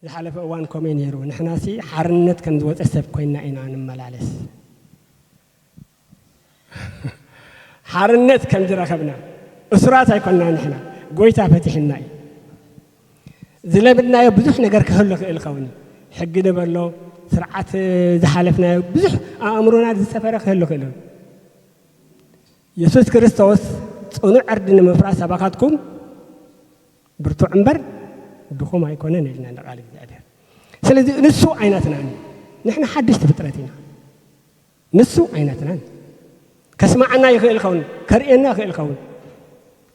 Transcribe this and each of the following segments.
ዝሓለፈ እዋን ከምኡ ነይሩ። ንሕናሲ ሓርነት ከም ዝወፀ ሰብ ኮይና ኢና ንመላለስ። ሓርነት ከም ዝረኸብና እሱራት ኣይኮንና ንሕና፣ ጎይታ ፈቲሕና እዩ። ዝለምድናዮ ብዙሕ ነገር ክህሉ ይኽእል ይኸውን እዩ። ሕጊ ንበሎ፣ ስርዓት ዝሓለፍናዮ ብዙሕ ኣእምሮና ዝሰፈረ ክህሉ ይኽእል እዩ። የሱስ ክርስቶስ ጽኑዕ ዕርዲ ንምፍራስ ኣባኻትኩም ብርቱዕ እምበር ድኹም ኣይኮነን ኢልና ንቃል እግዚኣብሔር። ስለዚ ንሱ ኣይናትናን፣ ንሕና ሓደሽቲ ፍጥረት ኢና። ንሱ ኣይናትናን። ከስማዓና ይኽእል ኸውን፣ ከርእየና ይኽእል ኸውን።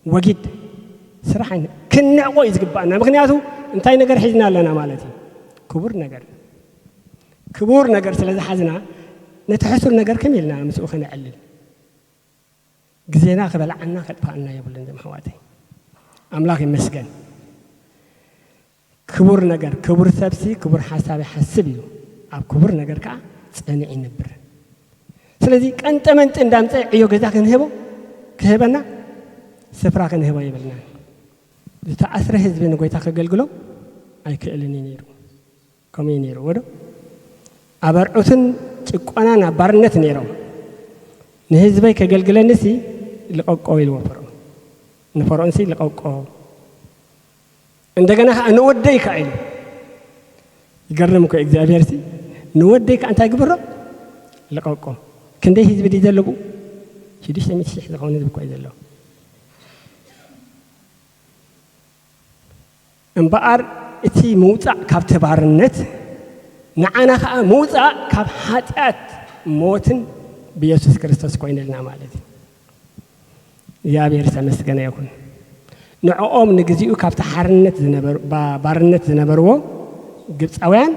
ወጊድ ስራሕ ኣይነ-፣ ክንዕቆ እዩ ዝግባኣና። ምኽንያቱ እንታይ ነገር ሒዝና ኣለና ማለት እዩ? ክቡር ነገር። ክቡር ነገር ስለ ዝሓዝና ነቲ ሕሱር ነገር ከመይ ኢልና ምስኡ ከነዕልል? ግዜና ክበልዓና ከጥፍኣና የብሉን። ዘም ኣሕዋተይ፣ ኣምላኽ ይመስገን። ክቡር ነገር፣ ክቡር ሰብሲ ክቡር ሓሳብ ይሓስብ እዩ፣ ኣብ ክቡር ነገር ከዓ ጸኒዕ ይነብር። ስለዚ ቀንጠ መንጢ እንዳምፀ ዕዮ ገዛ ክንህቦ፣ ክህበና ስፍራ ክንህቦ የብልናን። ዝተኣስረ ህዝቢ ንጎይታ ከገልግሎ ኣይክእልን እዩ ነይሩ። ከምኡ እዩ ነይሩ ወዶ? ኣብ ኣርዑትን ጭቆናን ኣብ ባርነት ነይሮም። ንህዝበይ ከገልግለኒሲ ልቐቆ ኢልዎ ፈርዖን። ንፈርዖንሲ ልቐቆ። እንደገና ከዓ ንወደይ ከዓ ኢሉ። ይገርም እኮ እግዚኣብሔር ሲ ንወደይ ከዓ እንታይ ግበሮ? ልቐቆ። ክንደይ ህዝቢ ድዩ ዘለዎ? ሽዱሽተ ሚእቲ ሺሕ ዝኸውን ህዝቢ እኮ እዩ ዘለዎ። እምበኣር እቲ ምውፃእ ካብቲ ባርነት ንዓና ከዓ ምውፃእ ካብ ሓጢኣት ሞትን ብየሱስ ክርስቶስ ኮይነልና ማለት እዩ። እግዚኣብሔር ዝተመስገነ ይኹን። ንዕኦም ንግዚኡ ካብቲ ሓርነት ዝነበሩ-፣ ባ-፣ ባርነት ዝነበርዎ ግብፃውያን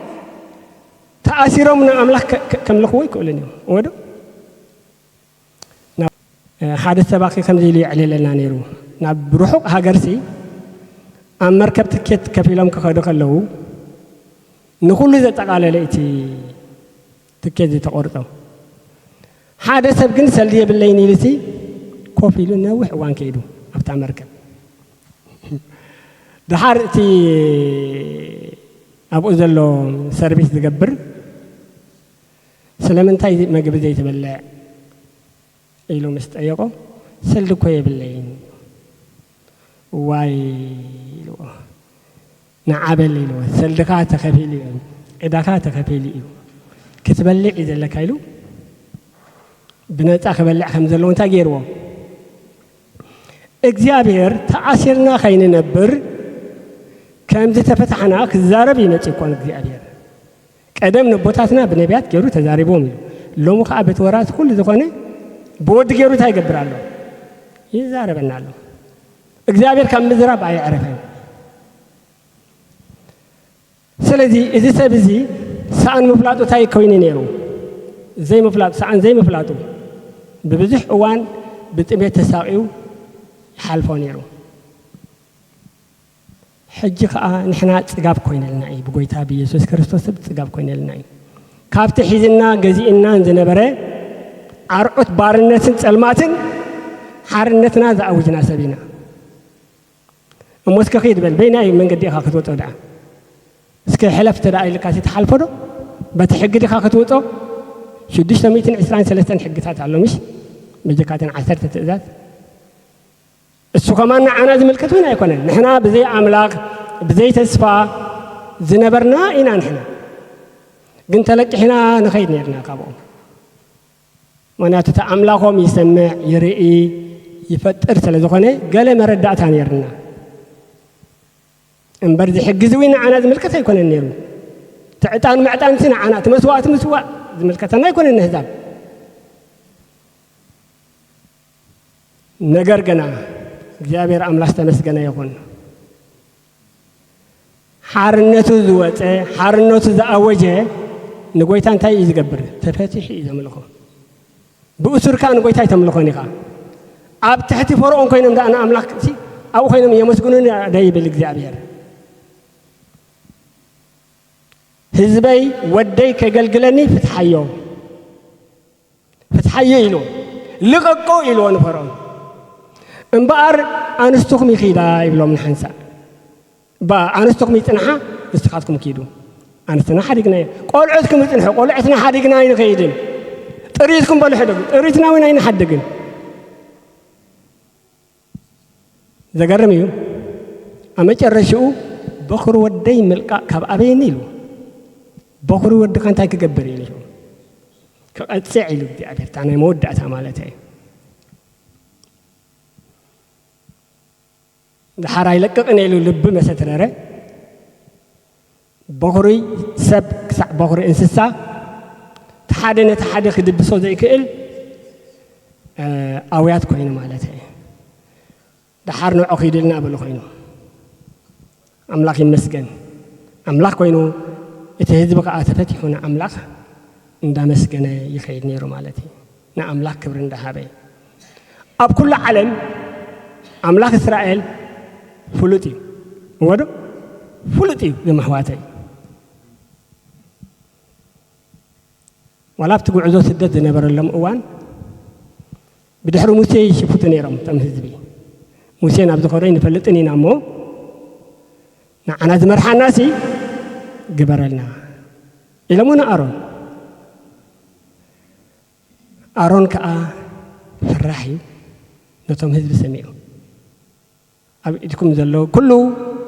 ተኣሲሮም ንኣምላኽ ከ-፣ ከ-፣ ከምልኽዎ ይክእሉን እዮም። እወ ዶ? ናብ፣ እ፣ ሓደ ሰባኺ ከምዚ ኢሉ የዕልለና ነይሩ። ናብ ርሑቕ ሃገርሲ ኣብ መርከብ ትኬት ከፊሎም ክኸዱ ከለዉ ንኹሉ ዘጠቓለለ እቲ ትኬት ዝተቖርጾ። ሓደ ሰብ ግን ሰልዲ የብለይን ኢሉሲ ኮፍ ኢሉ ነዊሕ እዋን ከይዱ ኣብታ መርከብ። ደሓር እቲ ኣብኡ ዘሎ ሰርቪስ ዝገብር፣ "ስለምንታይ መግቢ ዘይትበልዕ?" ኢሉ ምስ ጠየቖ፣ "ሰልዲ እኮ የብለይን." "ዋይ" ኢልዎ፣ "ንዓ በል" ኢልዎ፣ "ሰልድኻ ተኸፊሉ እዩ፣ ዕዳኻ ተኸፊሉ እዩ፣ ክትበልዕ እዩ ዘለካ" ኢሉ ብነጻ ክበልዕ ከም ዘለዎ እንታይ ገይርዎ? እግዚኣብሔር ተኣሲርና ከይንነብር ከም ዝተፈታሕና ክዛረብ እዩ መጺኡ እኮ እግዚኣብሔር። ቀደም ነቦታትና ብነቢያት ገይሩ ተዛሪቦም እዩ። ሎሚ ከዓ በቲ ወራሲ ኩሉ ዝኾነ ብወዲ ገይሩ እንታይ ይገብር ኣሎ? ይዛረበና ኣሎ። እግዚኣብሔር ካብ ምዝራብ ኣይዕረፈን። ስለዚ እዚ ሰብ እዚ ሰኣን ምፍላጡ እንታይ ኮይኑ ነይሩ? ዘይምፍላጡ፣ ሰኣን ዘይምፍላጡ ብብዙሕ እዋን ብጥሜት ተሳቕዩ ይሓልፎ ነይሩ። ሕጂ ኸኣ ንሕና ጽጋብ ኮይነልና እዩ፣ ብጎይታ ብኢየሱስ ክርስቶስ ጽጋብ ኮይነልና እዩ። ካብቲ ሒዝና ገዚእናን ዝነበረ ኣርዑት ባርነትን ጸልማትን ሓርነትና ዝኣውጅና ሰብ ኢና። እሞ እስከ ኺድ በል፣ በየናይ መንገዲ ኢኻ ክትወጾ ደኣ? እስከ ሕለፍ እንተ ደኣ ኢልካሲ ትሓልፎ ዶ? በቲ ሕጊ ዲኻ ክትወጾ? ሽዱሽተ ሚእትን ዕስራን ሰለስተን ሕግታት ኣሎ፣ ምሽ? በጀካተን ዓሰርተ ትእዛዝ። እሱ ከማን ንዓና ዝምልከት እውን ኣይኮነን። ንሕና ብዘይ ኣምላኽ፣ ብዘይ ተስፋ ዝነበርና ኢና ንሕና። ግን ተለቂሕና ንኸይድ ነርና ካብኦም። ምኽንያቱ እቲ ኣምላኾም ይሰምዕ፣ ይርኢ፣ ይፈጥር ስለ ዝኾነ ገለ መረዳእታ ነርና። እምበር እዚ ሕጊ እዚ እውን ንዓና ዝምልከት ኣይኮነን ነይሩ። እቲ ዕጣን ምዕጣንሲ ንዓና፣ እቲ መስዋእቲ ምስዋእ ዝምልከተና ኣይኮነን ነህዛብ። ነገር ግና እግዚኣብሔር ኣምላኽ ዝተመስገነ ይኹን። ሓርነቱ ዝወፀ፣ ሓርነቱ ዝኣወጀ ንጎይታ እንታይ እዩ ዝገብር? ተፈቲሑ እዩ ዘምልኾ። ብእሱር ከኣ ንጎይታ ኣይተምልኾን ኢኻ። ኣብ ትሕቲ ፈርዖን ኮይኖም ደኣ ንኣምላኽ ሲ ኣብኡ ኮይኖም የመስግኑኒ ዶ ይብል እግዚኣብሔር? ህዝበይ ወደይ ከገልግለኒ ፍትሓዮ፣ ፍትሓዮ ኢሉ፣ ልቐቆ ኢልዎ ንፈርዖን። እምበኣር ኣንስትኹም ይኺዳ ይብሎም ንሓንሳእ። ባ ኣንስትኹም ይጽንሓ፣ ንስኻትኩም ኪዱ፣ ኣንስትና ሓዲግና እዩ። ቆልዑትኩም ይጽንሑ፣ ቆልዑትና ሓዲግና ኣይንኸይድን። ጥሪትኩም በሉ ሕደጉ፣ ጥሪትና እውን ኣይንሓድግን። ዘገርም እዩ። ኣብ መጨረሽኡ በኹሪ ወደይ ምልቃእ ካብ ኣበየኒ ኢሉ። በኹሪ ወድኻ እንታይ ክገብር እዩ ኢሉ። ክቐጽዕ ኢሉ እግዚኣብሔር፣ እታ ናይ መወዳእታ ማለት እዩ። ደሓር ኣይለቅቕን ኢሉ ልቢ መሰትረረ። በኹሪ ሰብ ክሳዕ በኹሪ እንስሳ፣ እቲ ሓደ ነቲ ሓደ ክድብሶ ዘይክእል፣ እ፣ ኣውያት ኮይኑ ማለት እዩ። ደሓር ንዑ ኺዱ ኢልና በሉ ኮይኑ። ኣምላኽ ይመስገን። ኣምላኽ ኮይኑ፣ እቲ ህዝቢ ከኣ ተፈቲሑ ንኣምላኽ እንዳመስገነ ይኸይድ ነይሩ ማለት እዩ። ንኣምላኽ ክብሪ እንዳሃበ። ኣብ ኩሉ ዓለም ኣምላኽ እስራኤል ፍሉጥ እዩ። እወ ዶ? ፍሉጥ እዩ፣ እዞም ኣሕዋተይ። ዋላ ኣብቲ ጉዕዞ ስደት ዝነበረሎም እዋን፣ ብድሕሪ ሙሴ ይሽፍቱ ነይሮም እቶም ህዝቢ። ሙሴ ናብ ዝኸዶ ኣይንፈልጥን ኢና እሞ፣ ንዓና ዝመርሓናሲ ግበረልና ኢሎሞ ንኣሮን። ኣሮን ከኣ ፈራሕ እዩ፣ ነቶም ህዝቢ ሰሚዑ። ኣብ ኢድኩም ዘሎ ኩሉ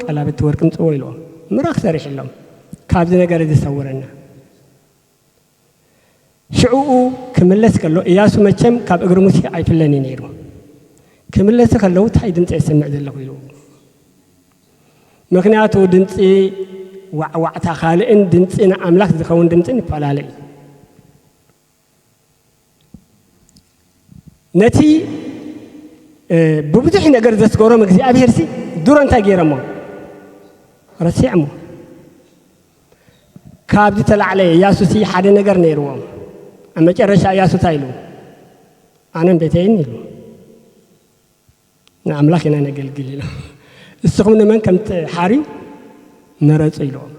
ቀላብቲ ወርቂ ምጽዎ ኢልዎም። ምራኽ ሰሪሕሎም፣ ካብዚ ነገር እዚ ሰውረና። ሽዑኡ ክምለስ ከሎ፣ እያሱ መቸም ካብ እግሪ ሙሴ ኣይፍለን እዩ ነይሩ። ክምለስ ከለዉ፣ "እንታይ ድምፂ እየ ዝሰምዕ ዘለኹ?" ኢሉ። ምኽንያቱ ድምፂ ዋዕዋዕታ ካልእን ድምፂ ንኣምላኽ ዝኸውን ድምፅን ይፈላለ እዩ። ነቲ፣ እ፣ ብብዙሕ ነገር ዘስገሮም እግዚኣብሄርሲ ድሮ እንታይ ገይሮሞ? ረሲዖሞ። ካብዚ ተላዕለ እያሱሲ ሓደ ነገር ነይርዎም። ኣብ መጨረሻ እያሱ እንታይ ኢሉ? "ኣነን ቤተይን" ኢሉ። "ንኣምላኽ ኢና ነገልግል" ኢሉ። "እስኹም ንመን ከም ትሓርዩ መረጹ" ኢልዎም።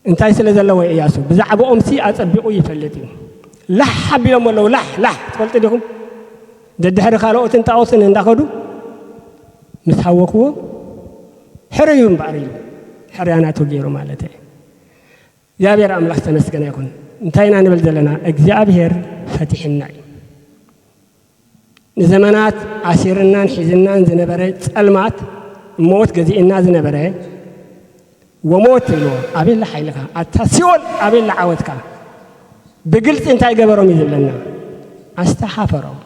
እንታይ ስለ ዘለዎ እያሱ? ብዛዕባኦምሲ ኣጸቢቑ ይፈልጥ እዩ። ላሕ ኣቢሎም ኣለዉ፣ ላሕ፣ ላሕ። ትፈልጡ ዲኹም? ደድሕሪ ካልኦትን ጣኦትን እንዳኸዱ ምስ ሃወኽዎ፣ "ሕረዩ እምበኣር" ኢሉ። ሕርያ ናቱ ገይሩ ማለት እዩ። እግዚኣብሔር ኣምላኽ ዝተመስገነ ይኹን። እንታይ ኢና ንብል ዘለና? እግዚኣብሔር ፈቲሕና እዩ። ንዘመናት ኣሲርናን ሒዝናን ዝነበረ ጸልማት፣ ሞት ገዚእና ዝነበረ፣ "ወሞት" ኢልዎ፣ "ኣበየላ ሓይልኻ? ኣታ ሲኦል፣ ኣበየላ ዓወትካ?" ብግልጺ እንታይ ገበሮም እዩ ዝብለና? ኣስተሓፈሮም።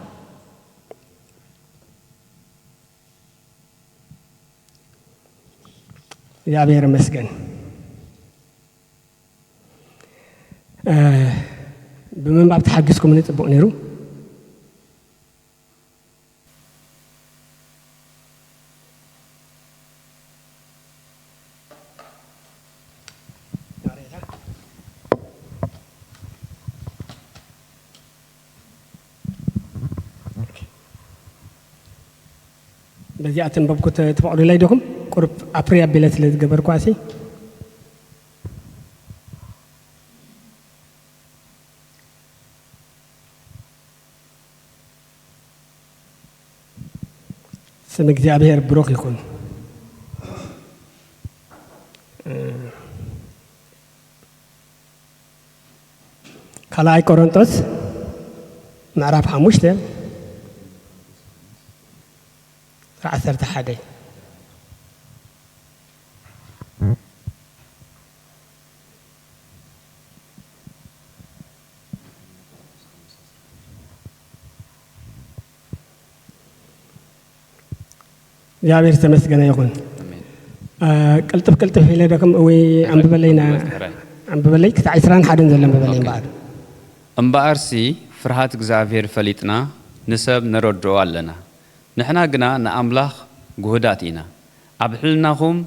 እግዚኣብሔር ይመስገን። እ፣ ብምንባብ ተሓጊዝኩምኒ ጽቡቕ ነይሩ። በዚኣ ተንበብኩ ተ-፣ ትፈቕዱለይ ዲኹም? ቁሩብ ኣፕሪ ኣቢለ ስለ ዝገበርኩ ኣሲ። ስም እግዚኣብሔር ብሩኽ ይኹን። ካልኣይ ቆሮንቶስ ምዕራፍ ሓሙሽተ ዓሰርተ ሓደ። እግዚኣብሔር ዝተመስገነ ይኹን። ኣሜን። እ፣ ቅልጥፍ ቅልጥፍ ኢለ ደክም ወይ ኣንብበለይና፣ መዝሙረ። ኣንብበለይ ክሳዕ ዕስራን ሓደን ዘሎ ኣንብበለይ ኦኬ። እምበኣር። እምበኣርሲ ፍርሃት እግዚኣብሔር ፈሊጥና ንሰብ ነረድኦ ኣለና። ንሕና ግና ንኣምላኽ ግሁዳት ኢና። ኣብ ሕልናኹም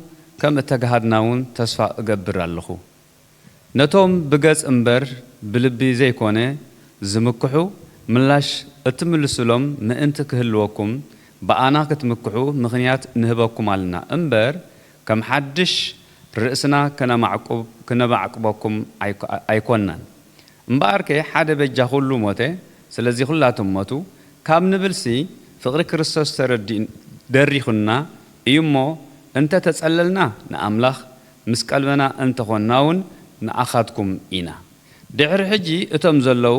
ከም እተጋሃድና እውን ተስፋ እገብር ኣለኹ። ነቶም ብገጽ እምበር ብልቢ ዘይኮነ ዝምክሑ ምላሽ እትምልሱሎም ምእንቲ ክህልወኩም ብኣና ክትምክሑ ምኽንያት ንህበኩም ኣልና እምበር ከም ሓድሽ ርእስና ከነማዕቁብ-፣ ከነማዕቅበኩም ኣይኮ-፣ ኣይኮንናን። እምበኣርከ ሓደ በጃ ኩሉ ሞተ፣ ስለዚ ኩላቶም ሞቱ ካብ ንብልሲ ፍቕሪ ክርስቶስ ተረዲእ-፣ ደሪኹና እዩ እሞ እንተ ተጸለልና ንኣምላኽ፣ ምስ ቀልበና እንተ ኾንና እውን ንኣኻትኩም ኢና። ድሕሪ ሕጂ እቶም ዘለዉ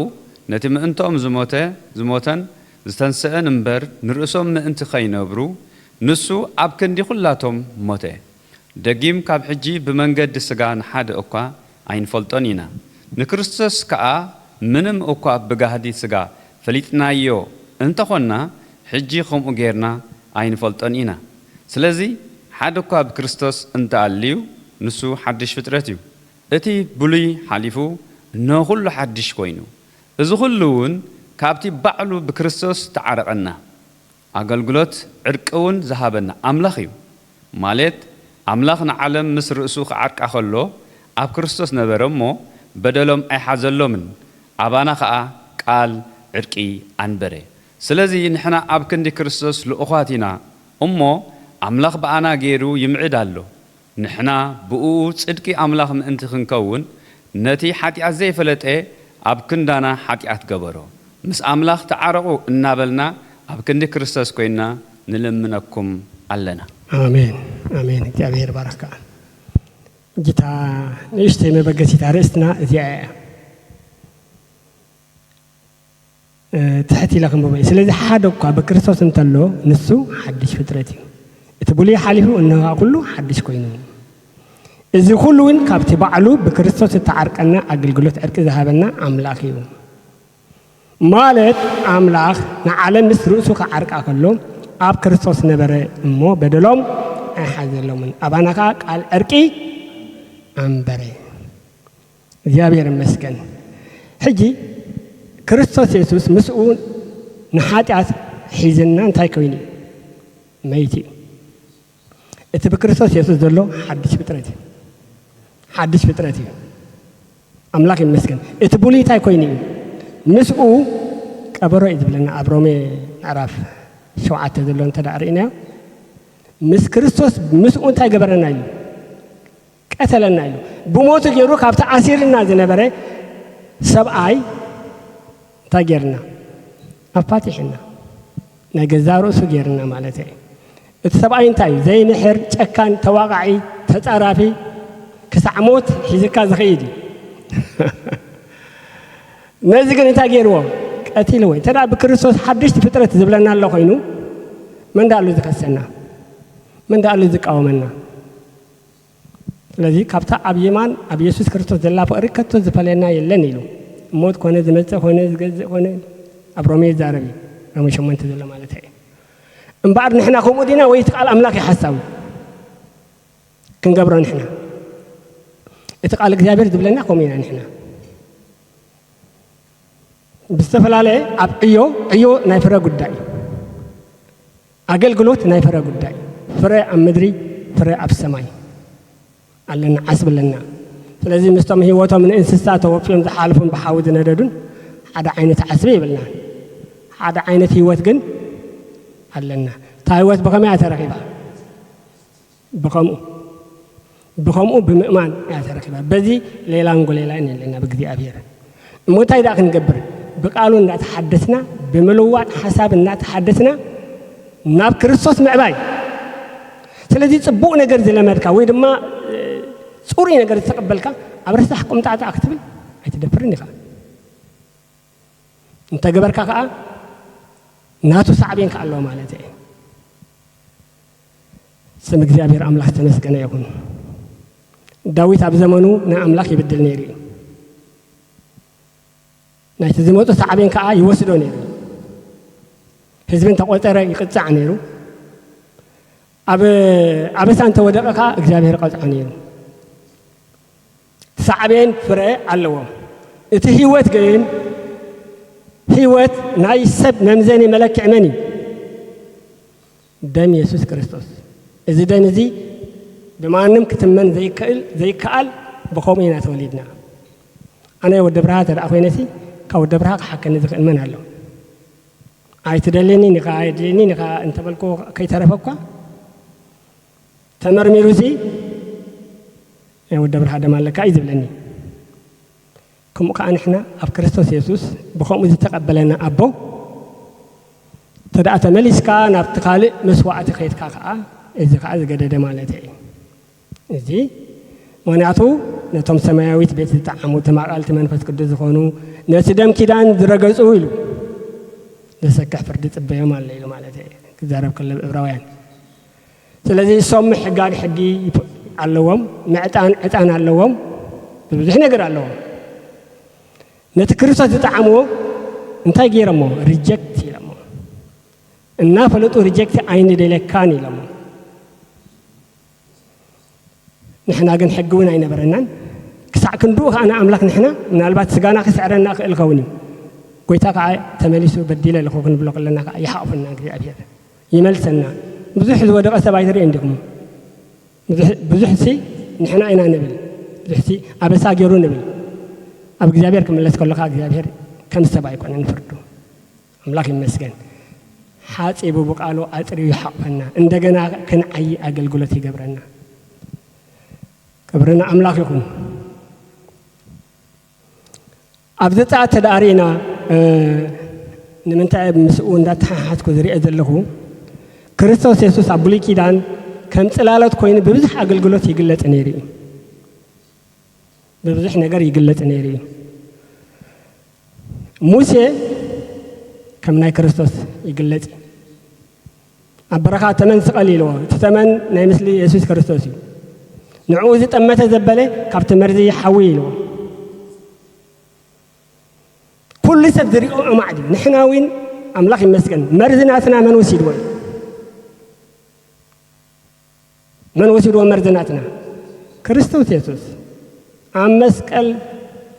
ነቲ ምእንትኦም ዝሞተ ዝሞተን ዝተንስአን እምበር፣ ንርእሶም ምእንቲ ኸይነብሩ፣ ንሱ ኣብ ክንዲ ኹላቶም ሞተ። ደጊም ካብ ሕጂ ብመንገዲ ስጋ ንሓደ እኳ ኣይንፈልጦን ኢና። ንክርስቶስ ከኣ ምንም እኳ ብጋህዲ ስጋ ፈሊጥናዮ እንተኾንና፣ ሕጂ ከምኡ ጌርና ኣይንፈልጦን ኢና። ስለዚ ሓደ እኳ ብክርስቶስ እንተኣልዩ፣ ንሱ ሓድሽ ፍጥረት እዩ። እቲ ብሉይ ሓሊፉ፣ እነሆ ኩሉ ሓድሽ ኮይኑ። እዚ ኩሉ እውን ካብቲ ባዕሉ ብክርስቶስ ተዓረቐና። ኣገልግሎት ዕርቂ እውን ዝሃበና ኣምላኽ እዩ። ማለት ኣምላኽ ንዓለም ምስ ርእሱ ክዓርቃ ከሎ ኣብ ክርስቶስ ነበረ እሞ በደሎም ኣይሓዘሎምን። ኣባና ኸኣ ቃል ዕርቂ ኣንበረ። ስለዚ ንሕና ኣብ ክንዲ ክርስቶስ ልኡኻት ኢና እሞ ኣምላኽ ብኣና ገይሩ ይምዕድ ኣሎ። ንሕና ብእኡ ጽድቂ ኣምላኽ ምእንቲ ክንከውን ነቲ ሓጢኣት ዘይፈለጠ ኣብ ክንዳና ሓጢኣት ገበሮ። ምስ ኣምላኽ ተዓረቑ እናበልና ኣብ ክንዲ ክርስቶስ ኮይንና ንልምነኩም ኣለና። ኣሜን፣ ኣሜን። እግዚኣብሔር ባረካ። ጌታ ንእሽተይ መበገሲታ ርእስትና እዚኣ እያ። ትሕት ኢለ ክንብቦ እዩ። ስለዚ ሓደ እኳ ብክርስቶስ እንተሎ ንሱ ሓድሽ ፍጥረት እዩ። እቲ ብሉይ ሓሊፉ እነሆ ኩሉ ሓድሽ ኮይኑ። እዚ ኩሉ እውን ካብቲ ባዕሉ ብክርስቶስ እተዓርቀና ኣገልግሎት ዕርቂ ዝሃበና ኣምላኽ እዩ። ማለት ኣምላኽ ንዓለም ምስ ርእሱ ክዓርቃ ከሎ ኣብ ክርስቶስ ነበረ እሞ በደሎም ኣይሓዘሎምን። ኣባና ከዓ ቃል ዕርቂ ኣንበረ። እግዚኣብሔር ይመስገን። ሕጂ ክርስቶስ የሱስ ምስኡ ንሓጢኣት ሒዝና እንታይ ኮይኑ እዩ? መይቲ እዩ። እቲ ብክርስቶስ የሱስ ዘሎ ሓድሽ ፍጥረት እዩ። ሓድሽ ፍጥረት እዩ። ኣምላኽ ይመስገን። እቲ ብሉይ እንታይ ኮይኑ እዩ? ምስኡ ቀበሮ እዩ ዝብለና ኣብ ሮሜ ምዕራፍ ሸውዓተ ዘሎ እንተ ደኣ ርኢናዮ፣ ምስ ክርስቶስ ምስኡ እንታይ ገበረና እዩ? ቀተለና ኢሉ ብሞቱ ገይሩ ካብቲ ኣሲርና ዝነበረ ሰብኣይ እንታይ ገይርና? ኣፋቲሕና። ናይ ገዛ ርእሱ ገይርና ማለት እዩ። እቲ ሰብኣይ እንታይ እዩ? ዘይምሕር፣ ጨካን፣ ተዋቓዒ፣ ተጻራፊ፣ ክሳዕ ሞት ሒዝካ ዝኸይድ እዩ። ነዚ ግን እንታይ ገይርዎ? ቀቲልዎ። እንተ ደኣ ብክርስቶስ ሓድሽቲ ፍጥረት ዝብለና ኣሎ ኮይኑ፣ መን ደኣ ኣሎ ዝኸሰና? መን ደኣ ኣሎ ዝቃወመና? ስለዚ ካብታ ኣብ የማን ኣብ የሱስ ክርስቶስ ዘላ ፍቕሪ ከቶ ዝፈለየና የለን ኢሉ። ሞት ኮነ ዝመጽእ ኮነ ዝገዝእ ኮነ ኣብ ሮሜ ይዛረብ እዩ። ሮሜ ሸሞንተ ዘሎ ማለት እዩ። እምበኣር ንሕና ከምኡ ዲና ወይ እቲ ቃል ኣምላኽ እዩ ሓሳዊ? ክንገብሮ ንሕና። እቲ ቃል እግዚኣብሔር ዝብለና ከምኡ ኢና ንሕና። ብዝተፈላለየ ኣብ ዕዮ፣ ዕዮ ናይ ፍረ ጉዳይ እዩ። ኣገልግሎት ናይ ፍረ ጉዳይ። ፍረ ኣብ ምድሪ፣ ፍረ ኣብ ሰማይ ኣለና፣ ዓስቢ ኣለና። ስለዚ ምስቶም ህይወቶም ንእንስሳ ተወፊዮም ዝሓልፉን ብሓዊ ዝነደዱን ሓደ ዓይነት ዓስቢ የብልናን። ሓደ ዓይነት ህይወት ግን ኣለና። እታ ህይወት ብኸመይ እያ ተረኺባ? ብኸምኡ ብኸምኡ ብምእማን እያ ተረኺባ። በዚ ሌላን ጎሌላን የለና ብእግዚኣብሔር። እሞ እንታይ ደኣ ክንገብር? ብቃሉ እንዳተሓደስና፣ ብምልዋጥ ሓሳብ እንዳተሓደስና ናብ ክርስቶስ ምዕባይ። ስለዚ ጽቡቕ ነገር ዝለመድካ ወይ ድማ፣ እ፣ ጽሩይ ነገር ዝተቐበልካ ኣብ ረሳሕ ቁምጣጣ ክትብል ኣይትደፍርን ኢኻ። እንተገበርካ ከኣ ናቱ ሳዕቤን ከኣ ኣለዎ ማለት እዩ። ስም እግዚኣብሔር ኣምላኽ ዝተመስገነ ይኹን። ዳዊት ኣብ ዘመኑ ንኣምላኽ ይብድል ነይሩ እዩ። ናይቲ ዝመጹ ሳዕቤን ከኣ ይወስዶ ነይሩ እዩ። ህዝቢ እንተቖጸረ ይቕጻዕ ነይሩ። ኣብ ኣበሳ እንተወደቐ ከኣ እግዚኣብሔር ይቐጽዖ ነይሩ። ሳዕቤን ፍረ ኣለዎ። እቲ ህይወት ግን፣ ህይወት ናይ ሰብ መምዘኒ መለክዒ መን እዩ? ደም የሱስ ክርስቶስ። እዚ ደም እዚ ብማንም ክትመን ዘይክእል፣ ዘይከኣል፣ ብኸምኡ ኢና ተወሊድና። ኣነ ወዲ ብርሃ እንተ ደኣ ኮይነሲ፣ ካብ ወዲ ብርሃ ክሓከኒ ዝኽእል መን ኣሎ? ኣይትደልየኒን ኢኻ፣ ኣየድልየኒን ኢኻ እንተበልኩ ከይተረፈ እኳ፣ ተመርሚሩሲ፣ "ናይ ወዲ ብርሃ ደም ኣለካ" እዩ ዝብለኒ። ከምኡ ከኣ ንሕና ኣብ ክርስቶስ የሱስ ብኸምኡ ዝተቐበለና ኣቦ፣ እንተ ደኣ ተመሊስካ ናብቲ ካልእ መስዋዕቲ ኸይድካ ከኣ፣ እዚ ከዓ ዝገደደ ማለት እዩ። እዚ ምኽንያቱ ነቶም ሰማያዊት ቤት ዝጠዓሙ ተማቐልቲ መንፈስ ቅዱስ ዝኾኑ ነቲ ደም ኪዳን ዝረገጹ ኢሉ ዘሰክሕ ፍርዲ ጽበዮም ኣሎ ኢሉ ማለት እዩ። ክዛረብ ከሎ ዕብራውያን። ስለዚ እሶም ምሕጋግ ሕጊ ይፍ-፣ ኣለዎም፣ ምዕጣን ዕጣን ኣለዎም፣ ብዙሕ ነገር ኣለዎም። ነቲ ክርስቶስ ዝጠዓምዎ እንታይ ገይሮሞ? ሪጀክት ኢሎሞ። እናፈለጡ ሪጀክት ኣይንደለካን ኢሎሞ። ንሕና ግን ሕጊ እውን ኣይነበረናን። ክሳዕ ክንድኡ ከኣ ንኣምላኽ ንሕና ምናልባት ስጋና ክስዕረና ክእል ኸውን እዩ። ጎይታ ከኣ ተመሊሱ በዲለ ኣለኹ ክንብሎ ከለና ከኣ ይሓቕፈና እግዚኣብሔር። ይመልሰና። ብዙሕ ዝወደቐ ሰብ ኣይትርእዩ እንዲኹም። ብዙሕ፣ ብዙሕ ሲ ንሕና ኢና ንብል። ብዙሕ ሲ ኣበሳ ገይሩ ንብል። ኣብ እግዚኣብሔር ክምለስ ከሎ ከኣ እግዚኣብሔር ከም ሰብ ኣይኮነን ፍርዱ። ኣምላኽ ይመስገን። ሓጺቡ ብቃሉ ኣጽርዩ ይሓቕፈና። እንደገና ክንዓዪ ኣገልግሎት ይገብረና። ክብሪ ንኣምላኽ ይኹን። ኣብ ዘጸኣት ተደኣ ርኢና፣ እ፣ ንምንታይ ምስኡ እንዳተሓሓዝኩ ዝሪኦ ዘለኹ፣ ክርስቶስ የሱስ ኣብ ብሉይ ኪዳን ከም ጽላሎት ኮይኑ ብብዙሕ ኣገልግሎት ይግለጽ ነይሩ እዩ። ብብዙሕ ነገር ይግለጽ ነይሩ እዩ። ሙሴ ከም ናይ ክርስቶስ ይግለጽ እዩ። ኣብ በረኻ ተመን ስቐል ኢልዎ። እቲ ተመን ናይ ምስሊ የሱስ ክርስቶስ እዩ። ንዕኡ ዝጠመተ ዘበለ ካብቲ መርዚ ይሓዊ ኢልዎ። ኩሉ ሰብ ዝሪኦ ኣማዕ ድዩ? ንሕና እውን ኣምላኽ ይመስገን መርዚ ናትና መን ወሲድዎ እዩ? መን ወሲድዎ መርዚ ናትና? ክርስቶስ የሱስ ኣብ መስቀል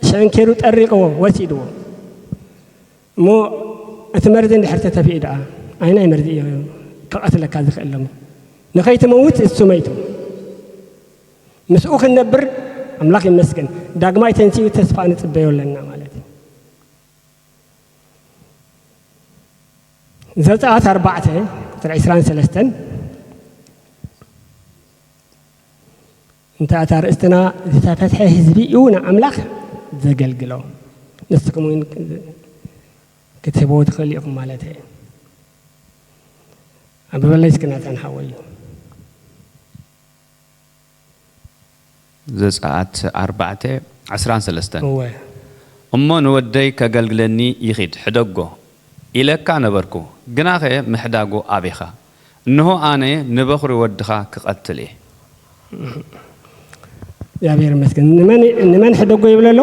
ሸንኪሩ ጠሪቕዎ ወሲድዎ። እሞ እቲ መርዚ እንድሕር ተተፊኡ ደኣ ኣይናይ መርዚ እዩ ክቐትለካ ዝኽእል ሎሚ? ንኸይትመውት እሱ መይቱ። ምስኡ ክንነብር ኣምላኽ ይመስገን ዳግማይ ተንሲኡ ተስፋ ንጽበዮ ኣለና ማለት እዩ። ዘጸኣት ኣርባዕተ ቁጽሪ ዕስራን ሰለስተን እንተ ኣታ ርእስትና ዝተፈትሐ ህዝቢ እዩ ንኣምላኽ ዘገልግሎ። ንስኹም እውን ክትህብዎ ትኽእሉ ኢኹም ማለት እየ። ኣንብበለይ እስኪ ናታን ሓወይ። ዘጸኣት ኣርባዕተ ዕስራን ሰለስተን። እወ። እሞ ንወደይ ከገልግለኒ ይኺድ፣ ሕደጎ፣ ኢለካ ነበርኩ፣ ግናኸ ምሕዳጉ ኣቤኻ። እንሆ ኣነ ንበኹሪ ወድኻ ክቐትል እየ። እግዚኣብሔር ይመስገን። ንመን፣ ንመን ሕደጎ ይብል ኣሎ?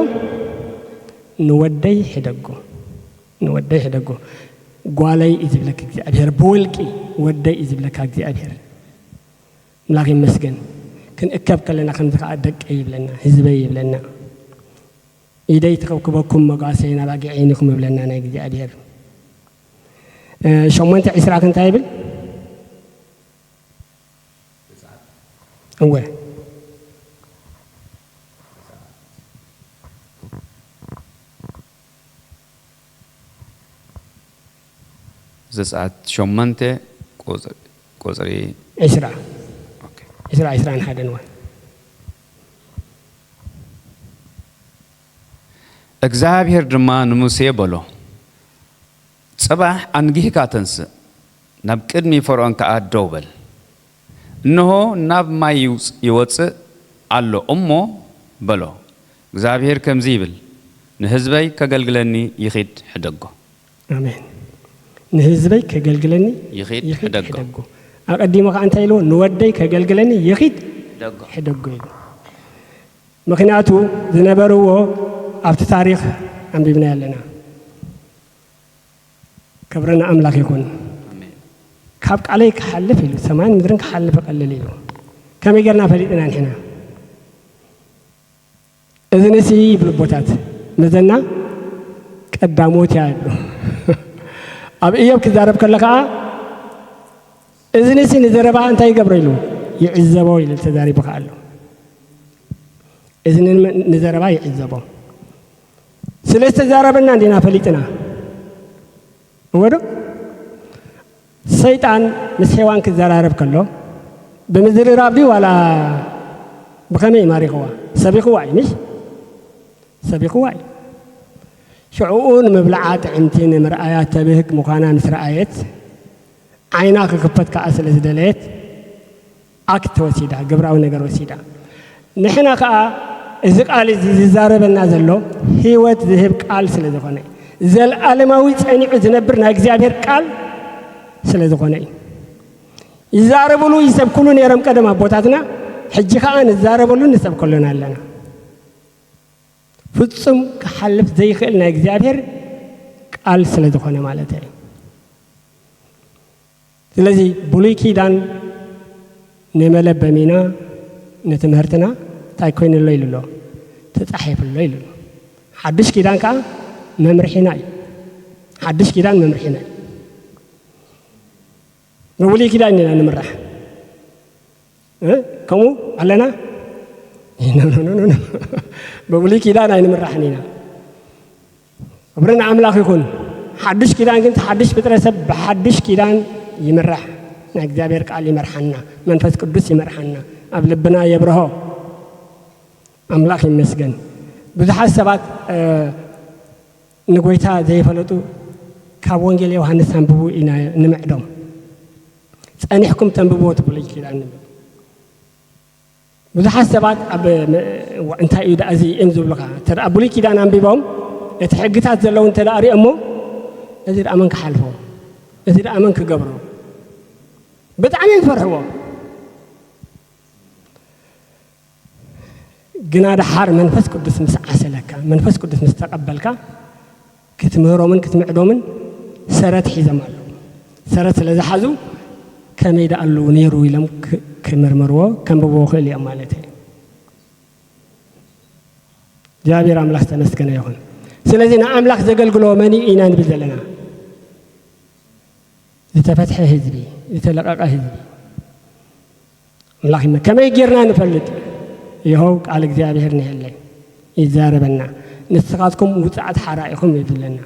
ንወደይ ሕደጎ። ንወደይ ሕደጎ። ጓለይ እዩ ዝብለካ እግዚኣብሔር። ብወልቂ ወደይ እዩ ዝብለካ እግዚኣብሔር። ኣምላኽ ይመስገን። ክንእከብ ከለና ከምዚ ከኣ ደቀይ ይብለና፣ ህዝበይ ይብለና። ኢደይ ትኸብክበኩም መጓሰይ ናብ ኣጊዐይን ኢኹም ይብለና ናይ እግዚኣብሔር። እ፣ ሸሞንተ ዕስራ ከ እንታይ ይብል? እወ። ዘጸኣት ሸሞንተ ቁጽ-፣ ቁጽሪ ዕስራ። ኦኬ። ዕስራ፣ ዕስራን ሓደን እወ። እግዚኣብሔር ድማ ንሙሴ በሎ፣ ጽባሕ ኣንጊህካ ተንስእ፣ ናብ ቅድሚ ፈርኦን ከኣ ደው በል። እንሆ፣ ናብ ማይ ይውጽ-፣ ይወጽእ ኣሎ እሞ በሎ፣ እግዚኣብሔር ከምዚ ይብል፣ ንህዝበይ ከገልግለኒ ይኺድ ሕደጎ። ኣሜን። ንህዝበይ ከገልግለኒ ይኺድ ይኺድ ሕደጎ። ሕደጎ። ኣቐዲሙ ከኣ እንታይ ኢልዎ? ንወደይ ከገልግለኒ ይኺድ ሕደጎ። ሕደጎ ኢሉ። ምኽንያቱ ዝነበርዎ ኣብቲ ታሪኽ ኣንቢብናዮ ኣለና። ክብሪ ንኣምላኽ ይኹን። ኣሜን። ካብ ቃለይ ክሓልፍ ኢሉ፣ ሰማይን ምድርን ክሓልፍ እቐልል ኢሉ። ከመይ ጌርና ፈሊጥና ንሕና? እዝንሲ ይብሉ ኣቦታት፣ መዘና ቀዳሞት እያ ይብሉ። ኣብ እዮብ ክዛረብ ከሎ ከኣ፣ እዝንሲ ንዘረባ እንታይ ይገብሮ ኢሉ? ይዕዘቦ ኢሉ ተዛሪቡ ከኣ ኣሎ። እዝኒ ንመ-፣ ንዘረባ ይዕዘቦ። ስለ ዝተዛረበና እንዲና ፈሊጥና። እወ ዶ? ሰይጣን ምስ ሄዋን ክዘራረብ ከሎ፣ ብምዝርራብ ድዩ ዋላ ብኸመይ ማሪኽዋ? ሰቢኽዋ እዩ፣ ምሽ? ሰቢኽዋ እዩ። ሽዕኡ ንምብልዓ ጥዕምቲ ንምርኣያ ተብህግ ምዃና ምስ ረኣየት፣ ዓይና ክኽፈት ከኣ ስለ ዝደለየት፣ ኣክት ወሲዳ፣ ግብራዊ ነገር ወሲዳ። ንሕና ከዓ እዚ ቃል እዚ ዝዛረበና ዘሎ ህይወት ዝህብ ቃል ስለ ዝኾነ፣ ዘለዓለማዊ ጸኒዑ ዝነብር ናይ እግዚኣብሔር ቃል ስለ ዝኾነ እዩ። ይዛረብሉ፣ ይሰብክሉ ነይሮም ቀደም ኣቦታትና፣ ሕጂ ከዓ ንዛረበሉ፣ ንሰብከሉን ኣለና። ፍጹም ክሓልፍ ዘይኽእል ናይ እግዚኣብሔር ቃል ስለ ዝኾነ ማለት እዩ። ስለዚ ብሉይ ኪዳን ንመለበሚና፣ ንትምህርትና እንታይ ኮይኑ ኣሎ ኢሉ ኣሎ? ተጻሒፉ ኣሎ ኢሉ ኣሎ። ሓድሽ ኪዳን ከኣ መምርሒና እዩ። ሓድሽ ኪዳን መምርሒና እዩ። ብብሉይ ኪዳን ኢና ንምራሕ። እ? ከምኡ ኣለና? ኖ፣ ኖ፣ ኖ፣ ኖ፣ ኖ። ብብሉይ ኪዳን ኣይንምራሕን ኢና። ክብሪ ንኣምላኽ ይኹን። ሓድሽ ኪዳን ግን፣ እቲ ሓድሽ ፍጥረት ሰብ ብሓድሽ ኪዳን ይምራሕ። ናይ እግዚኣብሔር ቃል ይመርሓና፣ መንፈስ ቅዱስ ይመርሓና፣ ኣብ ልብና የብርሆ። ኣምላኽ ይመስገን። ብዙሓት ሰባት፣ እ፣ ንጎይታ ዘይፈለጡ ካብ ወንጌል ዮሃንስ ኣንብቡ ኢና ንምዕዶም። ጸኒሕኩም ተንብብዎ እቲ ብሉይ ኪዳን። ብዙሓት ሰባት ኣብ መ-፣ እንታይ እዩ ደኣ እዚ እዮም ዝብሉኻ። እንተ ደኣ ብሉይ ኪዳን ኣንቢቦም፣ እቲ ሕግታት ዘለዉ እንተ ደኣ ሪኦሞ፣ እዚ ደኣ መን ክሓልፎ? እዚ ደኣ መን ክገብሮ? ብጣዕሚ እዮም ዝፈርሕዎ። ግና ደሓር መንፈስ ቅዱስ ምስ ዓሰለካ፣ መንፈስ ቅዱስ ምስ ተቐበልካ፣ ክትምህሮምን ክትምዕዶምን ሰረት ሒዞም ኣለዉ። ሰረት ስለ ዝሓዙ፣ ከመይ ደኣ ኣለዉ ነይሩ ኢሎም ክ-፣ ክምርምርዎ፣ ከንብብዎ ክእሉ እዮም ማለት እዩ። እግዚኣብሔር ኣምላኽ ዝተመስገነ ይኹን። ስለዚ ንኣምላኽ ዘገልግሎ መን እዩ ኢና ንብል ዘለና? ዝተፈትሐ ህዝቢ፣ ዝተለቐቐ ህዝቢ። ኣምላኽ ይመ-፣ ከመይ ጌርና ንፈልጥ? ይኸው ቃል እግዚኣብሔር ንሄለ ይዛረበና። ንስኻትኩም ውጽዓት ሓራ ኢኹም ይብለና።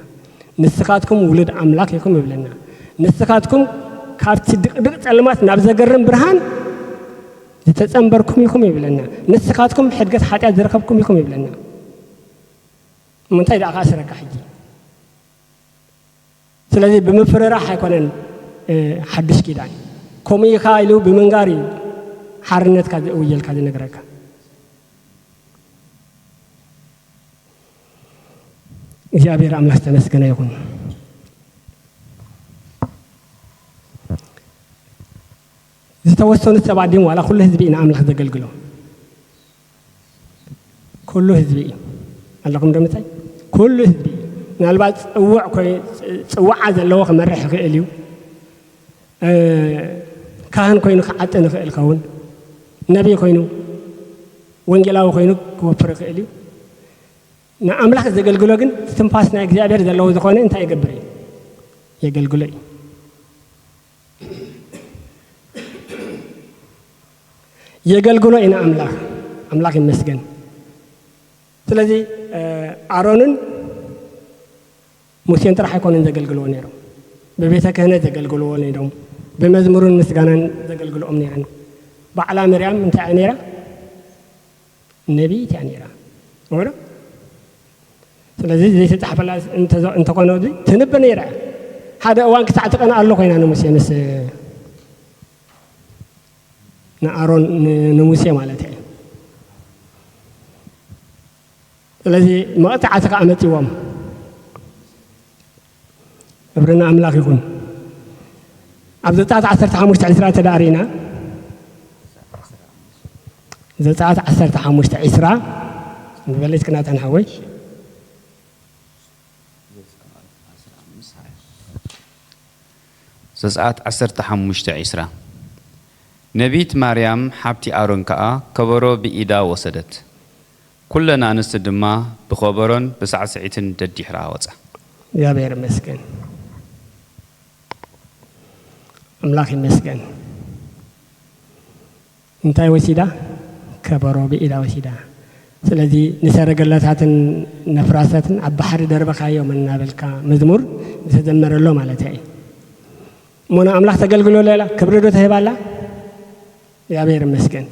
ንስኻትኩም ውሉድ ኣምላኽ ኢኹም ይብለና። ንስኻትኩም ካብቲ ድቕድቕ ጸልማት ናብ ዘገርም ብርሃን ዝተጸንበርኩም ኢኹም ይብለና። ንስኻትኩም ሕድገት ሓጢኣት ዝረኸብኩም ኢኹም ይብለና። እሞ እንታይ ደኣ ክኣስረካ ሕጂ? ስለዚ ብምፍርራሕ ኣይኮነን፣ እ፣ ሓድሽ ኪዳን። ከምኡ ኢኻ ኢሉ ብምንጋር እዩ ሓርነትካ ዘእውየልካ ዝነግረካ። እግዚኣብሔር ኣምላኽ ዝተመስገነ ይኹን። ዝተወሰኑ ሰባት ድዮም ዋላ ኩሉ ህዝቢ ኢና ኣምላኽ ዘገልግሎ? ኩሉ ህዝቢ እዩ። ኣለኹም ዶ ምሳይ? ኩሉ ህዝቢ እዩ። ምናልባት ጽውዕ ኮይ-፣ ጽ-፣ ጽውዓ ዘለዎ ክመርሕ ይኽእል እዩ። እ፣ ካህን ኮይኑ ክዓጥን ይኽእል ይኸውን። ነቢይ ኮይኑ፣ ወንጌላዊ ኮይኑ ክወፍር ይኽእል እዩ። ንኣምላኽ ዘገልግሎ ግን ትንፋስ ናይ እግዚኣብሔር ዘለዎ ዝኾነ እንታይ ይገብር እዩ? የገልግሎ እዩ። የገልግሎ ኢና ኣምላኽ። ኣምላኽ ይመስገን። ስለዚ፣ እ፣ ኣሮንን ሙሴን ጥራሕ ኣይኮነን ዘገልግልዎ ነይሮም። ብቤተ ክህነት ዘገልግልዎ ነይሮም። ብመዝሙርን ምስጋናን ዘገልግልኦም ነይረን። ባዕላ መርያም እንታይ እያ ነይራ? ነቢይት እያ ነይራ። እሞ ዶ? ስለዚ ዘይተጻሕፈላ እንተዘ-፣ እንተኾነ እዚ ትንቢ ነይራ። ሓደ እዋን ክሳዕ ትቐንኣሉ ኮይና ንሙሴ ምስ፣ ንኣሮን፣ ን-፣ ንሙሴ ማለት እየ። ስለዚ መቕጻዕቲ ከኣ መጺዎም። ክብሪ ንኣምላኽ ይኹን። ኣብ ዘጸኣት ዓሰርተ ሓሙሽተ ዕስራ ተዳእሪና፣ ዘጸኣት ዓሰርተ ሓሙሽተ ዕስራ፣ ንበለጽ ክናተን ሓወይ። ዘጸኣት ዓሰርተ ሓሙሽተ ዕስራ። ነቢት ማርያም ሓብቲ ኣሮን ከኣ ከበሮ ብኢዳ ወሰደት። ኩለን ኣንስቲ ድማ ብኸበሮን ብሳዕስዒትን ደዲሕራ ወጻ። እግዚኣብሔር ይመስገን። ኣምላኽ ይመስገን። እንታይ ወሲዳ? ከበሮ ብኢዳ ወሲዳ። ስለዚ ንሰረገላታትን ነፍራሳትን ኣብ ባሕሪ ደርበኻዮም እናበልካ መዝሙር ዝተዘመረሎ ማለት እዩ። እሞ ንኣምላኽ ተገልግሎ ሌላ ክብሪ ዶ ተህባላ? እግዚኣብሔር ይመስገን።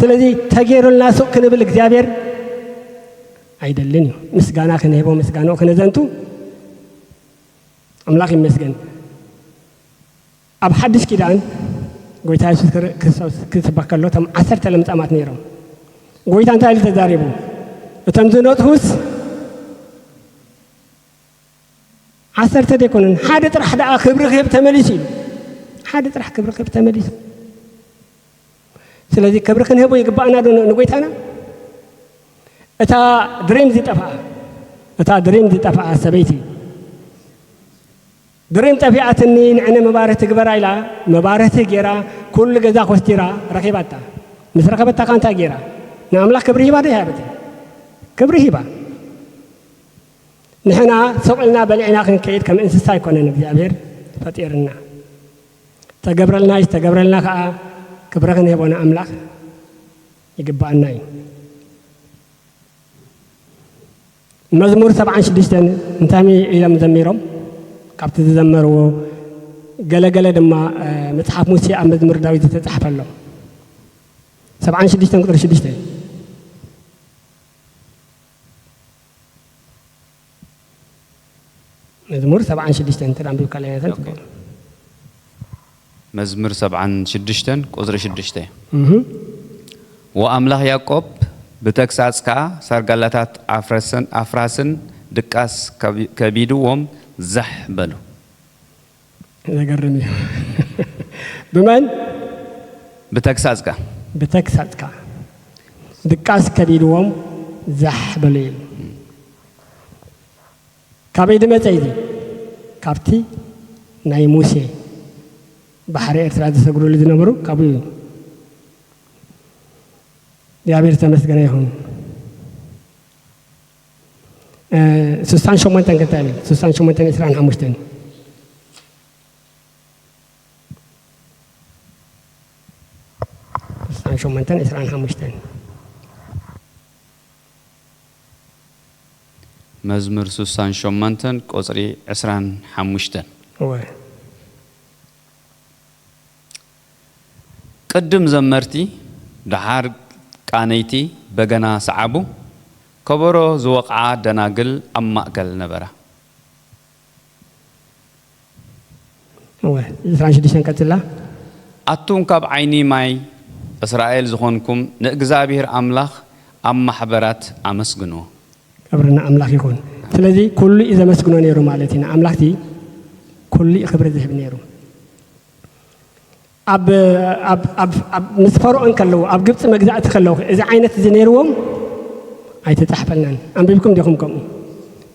ስለዚ ተገይሩልና ሱቕ ክንብል እግዚኣብሔር ኣይደልን እዩ። ምስጋና ክንህቦ፣ ምስጋናኡ ክነዘንቱ ኣምላኽ ይመስገን። ኣብ ሓድሽ ኪዳን ጎይታ የሱስ ክር-፣ ክርስቶስ ክስበክ ከሎ እቶም ዓሰርተ ለምጻማት ነይሮም። ጎይታ እንታይ ኢሉ ተዛሪቡ? እቶም ዝነጽሁስ ዓሰርተ ደይኮኑን፣ ሓደ ጥራሕ ደኣ ክብሪ ክህብ ተመሊሱ ኢሉ። ሓደ ጥራሕ ክብሪ ክህብ ተመሊሱ። ስለዚ ክብሪ ክንህቦ ይግባኣና ዶ ን-፣ ንጎይታና? እታ ድሪም ዝጠፍኣ፣ እታ ድሪም ዝጠፍኣ ሰበይቲ፣ ድሪም ጠፊኣትኒ፣ ንዕነ መባርህቲ ግበራ ኢላ፣ መባርህቲ ገይራ፣ ኩሉ ገዛ ኮስቲራ ረኺባታ። ምስ ረኸበታ ከ እንታይ ገይራ? ንኣምላኽ ክብሪ ሂባ ዶ ኣይሃበትን? ክብሪ ሂባ። ንሕና ሱቕ ኢልና በሊዕና ክንከይድ ከም እንስሳ ኣይኮነን እግዚኣብሔር ፈጢርና። ተገብረልና ዝተገብረልና ከኣ ክብሪ ክንህቦ ንኣምላኽ ይግባኣና እዩ። መዝሙር ሰብዓን ሽዱሽተን እንታይ ኢሎም ዘሚሮም? ካብቲ ዝዘመርዎ ገለ ገለ ድማ፣ እ፣ መጽሓፍ ሙሴ ኣብ መዝሙር ዳዊት ዝተጻሕፈሎም። ሰብዓን ሽዱሽተን ቁጽሪ ሽዱሽተ። መዝሙር ሰብዓን ሽዱሽተን እንተ ኣንቢብካለይ ነታ ጽቡቕ። መዝሙር ሰብዓን ሽዱሽተን ቁጽሪ ሽዱሽተ። እህ። ወኣምላኽ ያዕቆብ ብተግሳጽካ ሳርጋላታት ኣፍረስን፣ ኣፍራስን ድቃስ ከቢ-፣ ከቢድዎም ዛሕ በሉ። ዘገርም እዩ። ብመን? ብተግሳጽካ። ብተግሳጽካ ድቃስ ከቢድዎም ዛሕ በሉ እዩ። ካበይ ዝመጸ እዩ እዚ? ካብቲ ናይ ሙሴ ባሕሪ ኤርትራ ዝሰግሩሉ ዝነበሩ ካብኡ እዩ። እግዚኣብሔር ዝተመስገነ ይኹን። እ፣ ስሳን ሸሞንተን ክንታይ ይብል? ስሳን ሸሞንተን ዕስራን ሓሙሽተን። ስሳን ሸሞንተን ዕስራን ሓሙሽተን። መዝሙር ስሳን ሸሞንተን ቁጽሪ ዕስራን ሓሙሽተን። እወ። ቅድም ዘመርቲ ደሓር ቃነይቲ በገና ሰዓቡ፣ ከበሮ ዝወቕዓ ደናግል ኣብ ማእከል ነበራ። እወ፣ ዕስራን ሽዱሽተን ቀጽላ። ኣቱም ካብ ዓይኒ ማይ እስራኤል ዝኾንኩም ንእግዚኣብሔር ኣምላኽ ኣብ ማሕበራት ኣመስግንዎ። ክብሪ ንኣምላኽ ይኹን። ስለዚ ኩሉ እዩ ዘመስግኖ ነይሩ ማለት እዩ። ንኣምላኽቲ ኩሉ እዩ ክብሪ ዝህብ ነይሩ። ኣብ፣ ኣብ፣ ኣብ፣ ኣብ ምስ ፈርዖን ከለዉ፣ ኣብ ግብጺ መግዛእቲ ከለዉ፣ እዚ ዓይነት እዚ ነይርዎም ኣይተጻሕፈልናን። ኣንቢብኩም ዲኹም ከምኡ?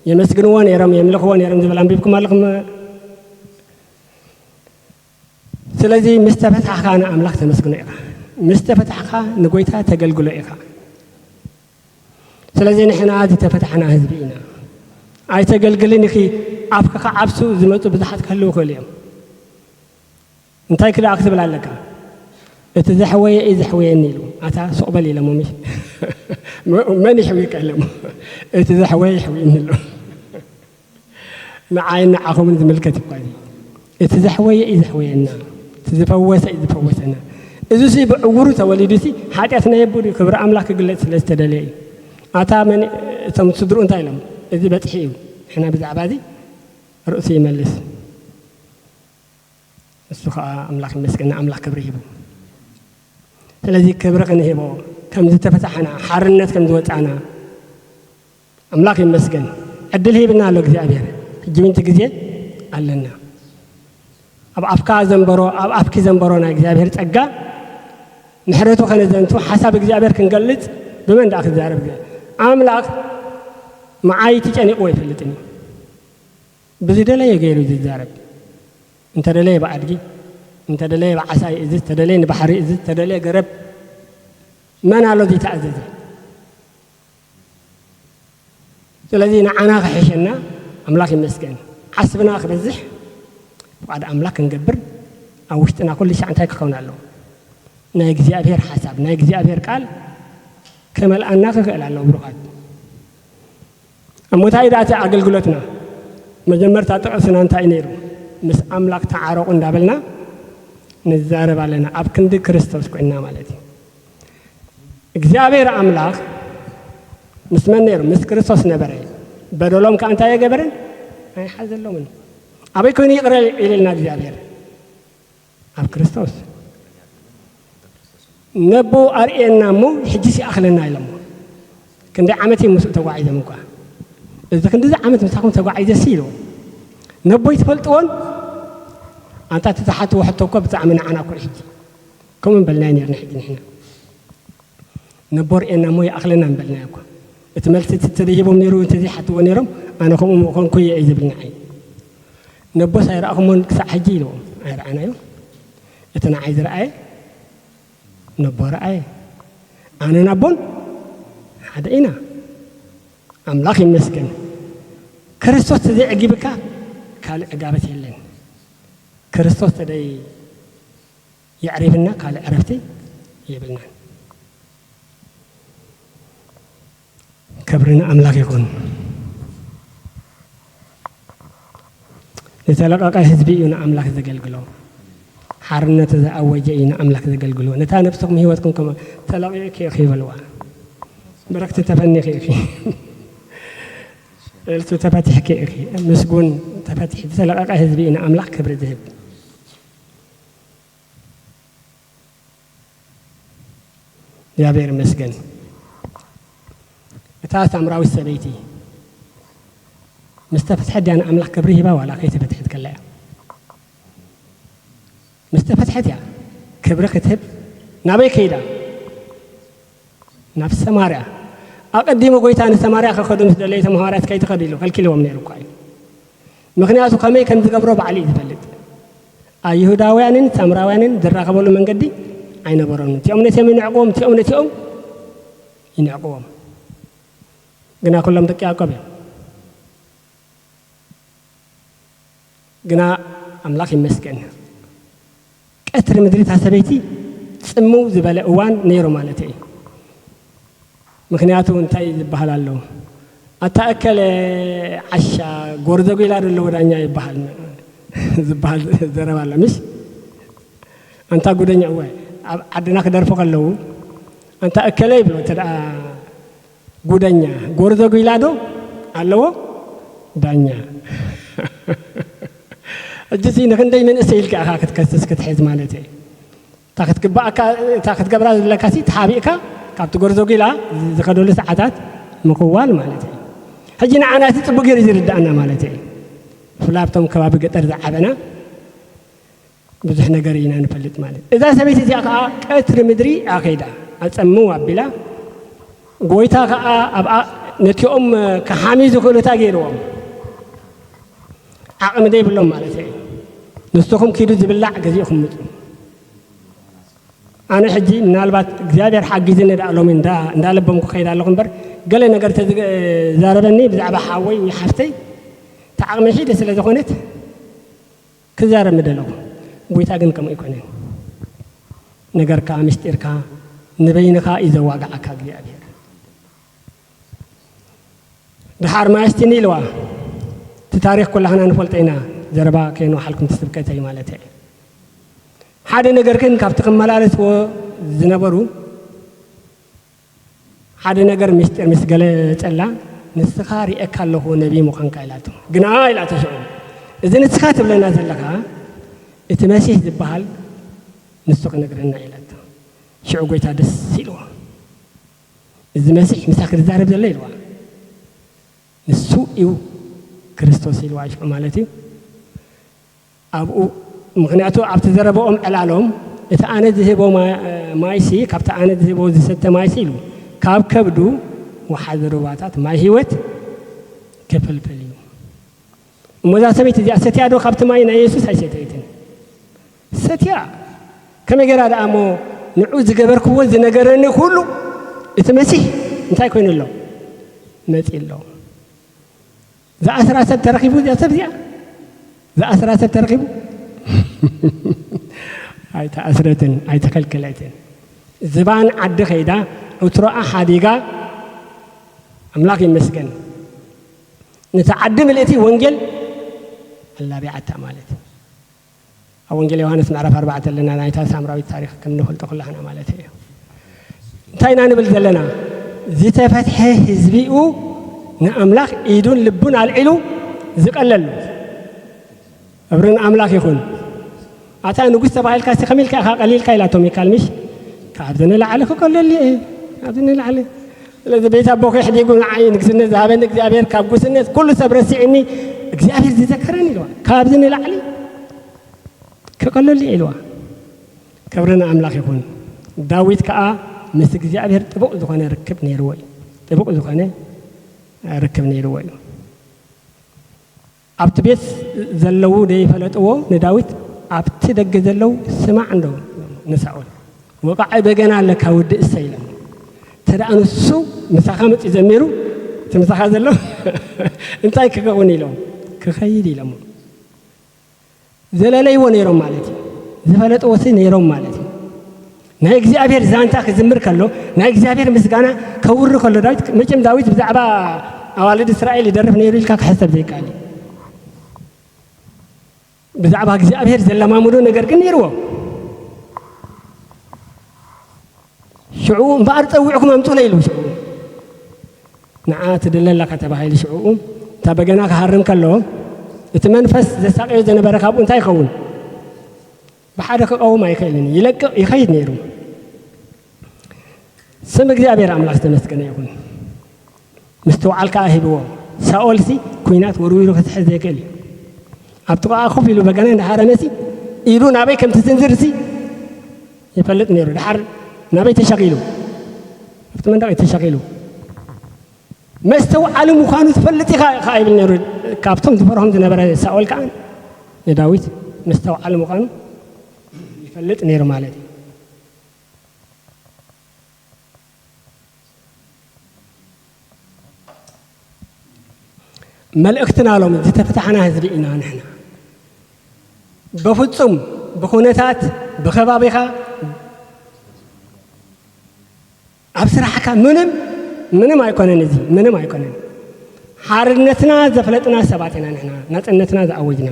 የመስግንዎ ነይሮም፣ የምልኽዎ ነይሮም ዝብል ኣንቢብኩም ኣለኹም? ስለዚ ምስ ተፈታሕካ ንኣምላኽ ተመስግኖ ኢኻ። ምስ ተፈታሕካ ንጎይታ ተገልግሎ ኢኻ። ስለዚ ንሕና ዝተፈታሕና ህዝቢ ኢና። ኣይተገልግልን ኢኺ፣ ኣፍካ ክዓብሱ ዝመጹ ብዙሓት ክህልዉ ይኽእሉ እዮም። እንታይ ክደኣ ክትብል ኣለካ? "እቲ ዘሕወየ እዩ ዘሕወየኒ" ኢሉ። ኣታ ሱቕ በል ኢሎሞ፣ ምሽ? መ-፣ መን ይሕውየካ ኢሎሞ? "እቲ ዘሕወየ ይሕውየኒ" ኣሎ። ንዓይን ንዓኹምን ዝምልከት እኳ እዩ። እቲ ዘሕወየ እዩ ዘሕወየና፣ እቲ ዝፈወሰ እዩ ዝፈወሰና። እዚ ሲ ብዕውሩ ተወሊዱ ሲ ሓጢኣት ናይ ኣቦ ድዩ? ክብሪ ኣምላኽ ክግለጽ ስለ ዝተደለየ እዩ። ኣታ መን፣ እቶም ስድርኡ እንታይ ኢሎም? "እዚ በጽሒ እዩ፣ ንሕና ብዛዕባ እዚ ርእሱ ይመልስ." እሱ ኸዓ ኣምላኽ ይመስገን፣ ንኣምላኽ ክብሪ ሂቡ። ስለዚ ክብሪ ክንህቦ፣ ከም ዝተፈታሕና፣ ሓርነት ከም ዝወጻና፣ ኣምላኽ ይመስገን። ዕድል ሂብና ኣሎ እግዚኣብሔር። ሕጂ እውን እቲ ግዜ ኣለና። ኣብ ኣፍካ ዘንበሮ፣ ኣብ ኣፍኪ ዘንበሮ ናይ እግዚኣብሔር ጸጋ፣ ምሕረቱ ከነዘንቱ፣ ሓሳብ እግዚኣብሔር ክንገልጽ፣ ብመን ደኣ ክዛረብ? ኣምላኽ መዓይቲ ጨኒቕዎ ኣይፈልጥን እዩ። ብዝደለየ ገይሩ እዩ ዝዛረብ። እንተደለየ ብኣድጊ፣ እንተደለየ ብዓሳይ እዝዝ፣ እንተደለየ ንባሕሪ እዝዝ፣ እንተደለየ ገረብ፣ መን ኣሎ ዘይተኣዘዘ? ስለዚ ንዓና ክሕሸና ኣምላኽ ይመስገን። ዓስብና ክበዝሕ፣ ፍቓድ ኣምላኽ ክንገብር፣ ኣብ ውሽጥና ኩሉ ሻዕ እንታይ ክኸውን ኣለዎ? ናይ እግዚኣብሔር ሓሳብ፣ ናይ እግዚኣብሔር ቃል ከመልኣና ክኽእል ኣለዎ፣ ብሩኻት። እሞ እንታይ ደኣ እቲ ኣገልግሎትና? መጀመርታ ጥቕስና እንታይ ነይሩ? "ምስ ኣምላኽ ተዓረቑ" እንዳበልና ንዛረብ ኣለና፣ ኣብ ክንዲ ክርስቶስ ኮይንና ማለት እዩ። እግዚኣብሔር ኣምላኽ ምስ መን ነይሩ? ምስ ክርስቶስ ነበረ። በደሎም ከኣ እንታይ ኣይገበረን? ኣይሓዘሎምን። ኣበይ ኮይኑ ይቕረ ኢልልና እግዚኣብሔር? ኣብ ክርስቶስ። ነቦ ኣርእየና እሞ ሕጂስ ይኣኽለና ኢሎሞ። ክንደይ ዓመት እዮም ምስኡ ተጓዒዞም እኳ። እዚ ክንዲዚ ዓመት ምሳኹም ተጓዒዘሲ ኢልዎ። ነቦይ ትፈልጥዎን ኣንታ እቲ ዝሓትዎ ሕቶ እኮ ብጣዕሚ ንዓና እኮ እዩ ሕጂ። ከምኡ ምበልናዮ ነርና ሕጂ ንሕና። ነቦ ርእየና እሞ ይኣኽለና ምበልናዮ እኮ። እቲ መልሲ እቲ ተደሂቦም ነይሩ እንተዘይሓትዎ ነይሮም ኣነ ከምኡ ምኾንኩ እየ እዩ ዝብል ንዓይ። ነቦስ ኣይረኣኹሞን ክሳዕ ሕጂ ኢልዎም ኣይረኣናዮ። እቲ ንዓይ ዝረኣየ ነቦ ረኣየ። ኣነ ናቦን ሓደ ኢና። ኣምላኽ ይመስገን። ክርስቶስ ተዘይዕጊብካ ካልእ ዕጋበት የለን። ክርስቶስ ተደይ የዕሪብና ካልእ ዕረፍቲ የብልናን። ክብሪ ንኣምላኽ ይኹን። ዝተለቐቐ ህዝቢ እዩ ንኣምላኽ ዘገልግሎ። ሓርነት ዝኣወጀ እዩ ንኣምላኽ ዘገልግሎ። ነታ ነብስኹም ህይወትኩም ከም ተለቒቕኪ ኢኺ ይበልዋ። ብረክቲ ተፈኒኺ ኢኺ። እልሱ ተፈቲሕኪ ኢኺ። ምስጉን ተፈቲሕ ዝተለቐቐ ህዝቢ እዩ ንኣምላኽ ክብሪ ዝህብ። እግዚኣብሔር ይመስገን። እታ ሳምራዊት ሰበይቲ ምስ ተፈትሐት ድያ ንኣምላኽ ክብሪ ሂባ ዋላ ከይተፈትሐት ከላ እያ? ምስ ተፈትሐት እያ ክብሪ ክትህብ። ናበይ ከይዳ? ናብ ሰማርያ። ኣቐዲሙ ጎይታ ንሰማርያ ክኸዱ ምስ ደለዩ እቶም ሃዋርያት ከይትኸዱ ኢሉ ከልኪልዎም ነይሩ እኳ እዩ። ምኽንያቱ ከመይ ከም ዝገብሮ ባዕሉ እዩ ዝፈልጥ። ኣይሁዳውያንን ሳምራውያንን ዝራኸበሉ መንገዲ ኣይነበሮምን። እቲኦም ነቲኦም ይንዕቅዎም፣ እቲኦም ነቲኦም ይንዕቅዎም። ግና ኩሎም ደቂ ያዕቆብ እዮም። ግና ኣምላኽ ይመስገን ቀትሪ ምድሪ እታ ሰበይቲ ጽምው ዝበለ እዋን ነይሩ ማለት እዩ። ምኽንያቱ እንታይ ዝበሃል ኣሎ? ኣታ እከለ ዓሻ ጎርዞ ጒላ ዶ ኣለዎ ዳኛ ይበሃል ዝበሃል ዘረባ ኣሎ ምሽ? ኣንታ ጉደኛ እወ ኣብ ዓድና ክደርፉ ከለዉ ኣንታ እከለ ይብሎ እንተ ደኣ ጉደኛ ጎርዞ ጒላ ዶ ኣለዎ ዳኛ? ሕጂ ንክንደይ መንእሰይ ኢልካ ኢኻ ክትከስስ ክትሕዝ ማለት እዩ። እታ ክትግባኣካ እታ ክትገብራ ዘለካ ሲ ተሓቢእካ ካብቲ ጎርዞ ጒላ ዝኸደሉ ሰዓታት ምኽዋል ማለት እዩ። ሕጂ ንዓና እቲ ጽቡቅ ገይሩ ዝርዳእና ማለት እዩ። ብፍላይ ኣብቶም ከባቢ ገጠር ዝዓበና ብዙሕ ነገር ኢና ንፈልጥ ማለት እዛ ሰበይቲ እዚኣ ከዓ ቀትሪ ምድሪ ኣኸይዳ ኣጸምው ኣቢላ ጎይታ ከዓ ኣብኣ ነቲኦም ክሓምዩ ዝኽእሉታ ገይርዎም ዓቕሚ ዘይብሎም ማለት እዩ። ንስኹም ኪዱ ዝብላዕ ገዚእኹም ምፁ። ኣነ ሕጂ ምናልባት እግዚኣብሔር ሓጊዝኒ ዳ ሎሚ እንዳለበምኩ ከይድ ኣለኹ እምበር ገለ ነገር ተዛረበኒ ብዛዕባ ሓወይ ወይ ሓፍተይ ተዓቕሚ ሒደ ስለ ዝኾነት ክዛረብ ምደለኹ። ጎይታ ግን ከምኡ ኣይኮነን። ነገርካ ምስጢርካ ንበይንኻ እዩ ዘዋግዓካ እግዚኣብሔር። ድሓር ማይስቲኒ ኢልዋ እቲ ታሪክ ኩላህና ንፈልጦ ኢና። ዘረባ ከይንወሓልኩም ትስብከተይ ማለት እየ። ሓደ ነገር ግን ካብቲ ክመላለስዎ ዝነበሩ ሓደ ነገር ምስጢር ምስ ገለጸላ ንስኻ ሪኤካ ኣለኹ ነቢ ምዃንካ ኢላቶ። ግና ኢላቶ ሽዑ እዚ ንስኻ ትብለና ዘለኻ እቲ መሲሕ ዝበሃል ንሱ ክነግረና ኢላቶ። ሽዑ ጎይታ ደስ ኢልዎ። እዚ መሲሕ ምሳኺ ዝዛረብ ዘሎ ኢልዋ። ንሱ እዩ ክርስቶስ ኢልዋ ሽዑ ማለት እዩ። ኣብኡ ምኽንያቱ ኣብቲ ዘረበኦም ዕላሎም እቲ ኣነ ዝህቦ ማይሲ ካብቲ ኣነ ዝህቦ ዝሰተ ማይሲ ኢሉ ካብ ከብዱ ወሓዚ ሩባታት ማይ ህይወት ክፍልፍል እዩ። እሞ እዛ ሰበይቲ እዚኣ ሰትያ ዶ ካብቲ ማይ ናይ የሱስ ኣይሰተይትን? ሰትያ። ከመይ ገይራ ደኣ እሞ ንዑ ዝገበርክዎ ዝነገረኒ ኩሉ እቲ መሲሕ እንታይ ኮይኑ ኣሎ? መጺ ኣሎ። ዝኣስራ ሰብ ተረኺቡ እዚኣ ሰብ እዚኣ ዝኣስራ ሰብ ተረኺቡ ኣይተኣስረትን ኣይተኸልከለትን። ዝባን ዓዲ ከይዳ ዕትሮኣ ሓዲጋ ኣምላኽ ይመስገን ነቲ ዓዲ ምልእቲ ወንጌል ኣላቢዓታ ማለት እዩ። ኣብ ወንጌል ዮሃንስ ምዕራፍ ኣርባዕተ ኣለና ናይታ ሳምራዊት ታሪክ ከም ንፈልጦ ኩላህና ማለት እዩ። እንታይ ኢና ንብል ዘለና? ዝተፈትሐ ህዝቢኡ ንኣምላኽ ኢዱን ልቡን ኣልዒሉ ዝቀለሉ እብርን ኣምላኽ ይኹን። ኣታ ንጉስ ተባሂልካ ሲ ከመይ ኢልካ ኢኻ ቀሊልካ ኢላቶ ሚካል ምሽ ካብዚ ንላዕሊ ክቀለል እየ። ካብዚ ንላዕሊ። ስለዚ ቤት ኣቦ ከሕዲጉ ንዓይ ንግስነት ዝሃበኒ እግዚኣብሔር ካብ ጉስነት ኩሉ ሰብ ረሲዕኒ እግዚኣብሔር ዝዘከረኒ ኢልዋ። ካብዚ ንላዕሊ ክቐለል እየ ኢልዋ። ክብሪ ንኣምላኽ ይኹን። ዳዊት ከኣ ምስ እግዚኣብሔር ጥቡቕ ዝኾነ ርክብ ነይርዎ እዩ። ጥቡቕ ዝኾነ ርክብ ነይርዎ እዩ። ኣብቲ ቤት ዘለዉ ደይፈለጥዎ ንዳዊት ኣብቲ ደገ ዘለዉ ስማዕ እንዶ ንሳኦል ወቃዒ በገና ኣለካ ወዲ እሰይ ኢሎም። ተደኣ ንሱ ምሳኻ መፂኡ ዘሚሩ እቲ ምሳኻ ዘሎ እንታይ ክኸውን ኢሎም ክኸይድ ኢሎሞ። ዘለለይዎ ነይሮም ማለት እዩ። ዝፈለጥዎ ሲ ነይሮም ማለት እዩ። ናይ እግዚኣብሔር ዛንታ ክዝምር ከሎ ናይ እግዚኣብሔር ምስጋና ከውሪ ከሎ ዳዊት መቸም ዳዊት ብዛዕባ ኣዋልድ እስራኤል ይደርፍ ነይሩ ኢልካ ክሕሰብ ዘይከኣል እዩ። ብዛዕባ እግዚኣብሔር ዘለማምዶ ነገር ግን ነይርዎ። ሽዑ እምበኣር ጸዊዕኩም ኣምጹለይ ኢሉ ሽዑ ንዓ ትድለ ኣለካ ተባሂሉ ሽዑ እታ በገና ክሃርም ከሎ እቲ መንፈስ ዘሳቀዮ ዝነበረ ካብኡ እንታይ ይኸውን? ብሓደ ክቐውም ኣይክእልን እዩ። ይለቅቕ ይኸይድ ነይሩ። ስም እግዚኣብሔር ኣምላኽ ዝተመስገነ ይኹን። ምስትውዓል ከኣ ሂብዎ። ሳኦል ሲ ኩናት ወርዊሩ ክስሕዝ ዘይክእል እዩ። ኣብ ጥቓኣ ኮፍ ኢሉ በገና እንዳሃረመ ሲ ኢዱ ናበይ ከም ትስንዝር ሲ ይፈልጥ ነይሩ። ድሓር ናበይ ተሸኺሉ ኣብቲ መንደቕ ተሸኺሉ መስተውዓሊ ምዃኑ ትፈልጥ ኢኻ ከኣ ይብል ነይሩ። ካብቶም ዝፈርሆም ዝነበረ ሳኦል ከኣ ንዳዊት መስተውዓሊ ምዃኑ ይፈልጥ ነይሩ ማለት እዩ። መልእክትና ሎም ዝተፈታሕና ህዝቢ ኢና ንሕና። በፍጹም ብኹነታት ብኸባቢኻ ኣብ ስራሕካ ምንም ምንም ኣይኮነን፣ እዚ ምንም ኣይኮነን። ሓርነትና ዘፍለጥና ሰባት ኢና ንሕና፣ ናጽነትና ዝኣወጅና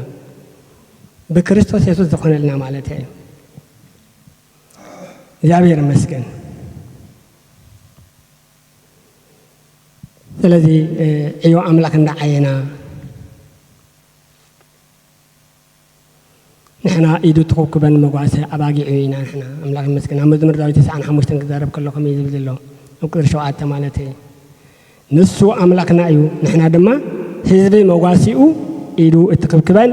ብክርስቶስ የሱስ ዝኾነልና ማለት እዩ። እግዚኣብሔር ይመስገን። ስለዚ ዕዮ ኣምላኽ እንዳዓየና ንሕና ኢዱ ትኹብኩበን መጓሰ ኣባጊዑ ኢና። ንሕና ኣምላኽ ይመስገን ኣብ መዝሙር ዳዊት ተስዓን ሓሙሽተን ክዛረብ ከሎ ከመይ ዝብል ዘሎ ኣብ ቁፅሪ ሸውዓተ ማለት እዩ። ንሱ ኣምላኽና እዩ፣ ንሕና ድማ ህዝቢ መጓሲኡ ኢዱ እትኽብክበን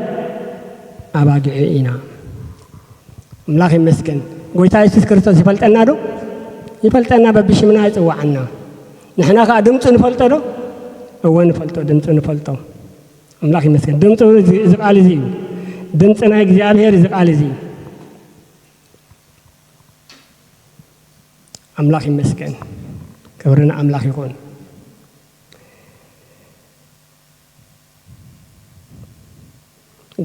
ኣባጊዑ ኢና። ኣምላኽ ይመስገን። ጎይታ የሱስ ክርስቶስ ይፈልጠና ዶ? ይፈልጠና፣ በብሽምና ይጽውዓና። ንሕና ከኣ ድምፁ ንፈልጦ ዶ? እወ ንፈልጦ፣ ድምፁ ንፈልጦ። ኣምላኽ ይመስገን። ድምፁ እዚ ቃል እዚ እዩ። ድምፂ ናይ እግዚኣብሔር እዚ ቃል እዚ እዩ። ኣምላኽ ይመስገን። ክብሪ ንኣምላኽ ይኹን።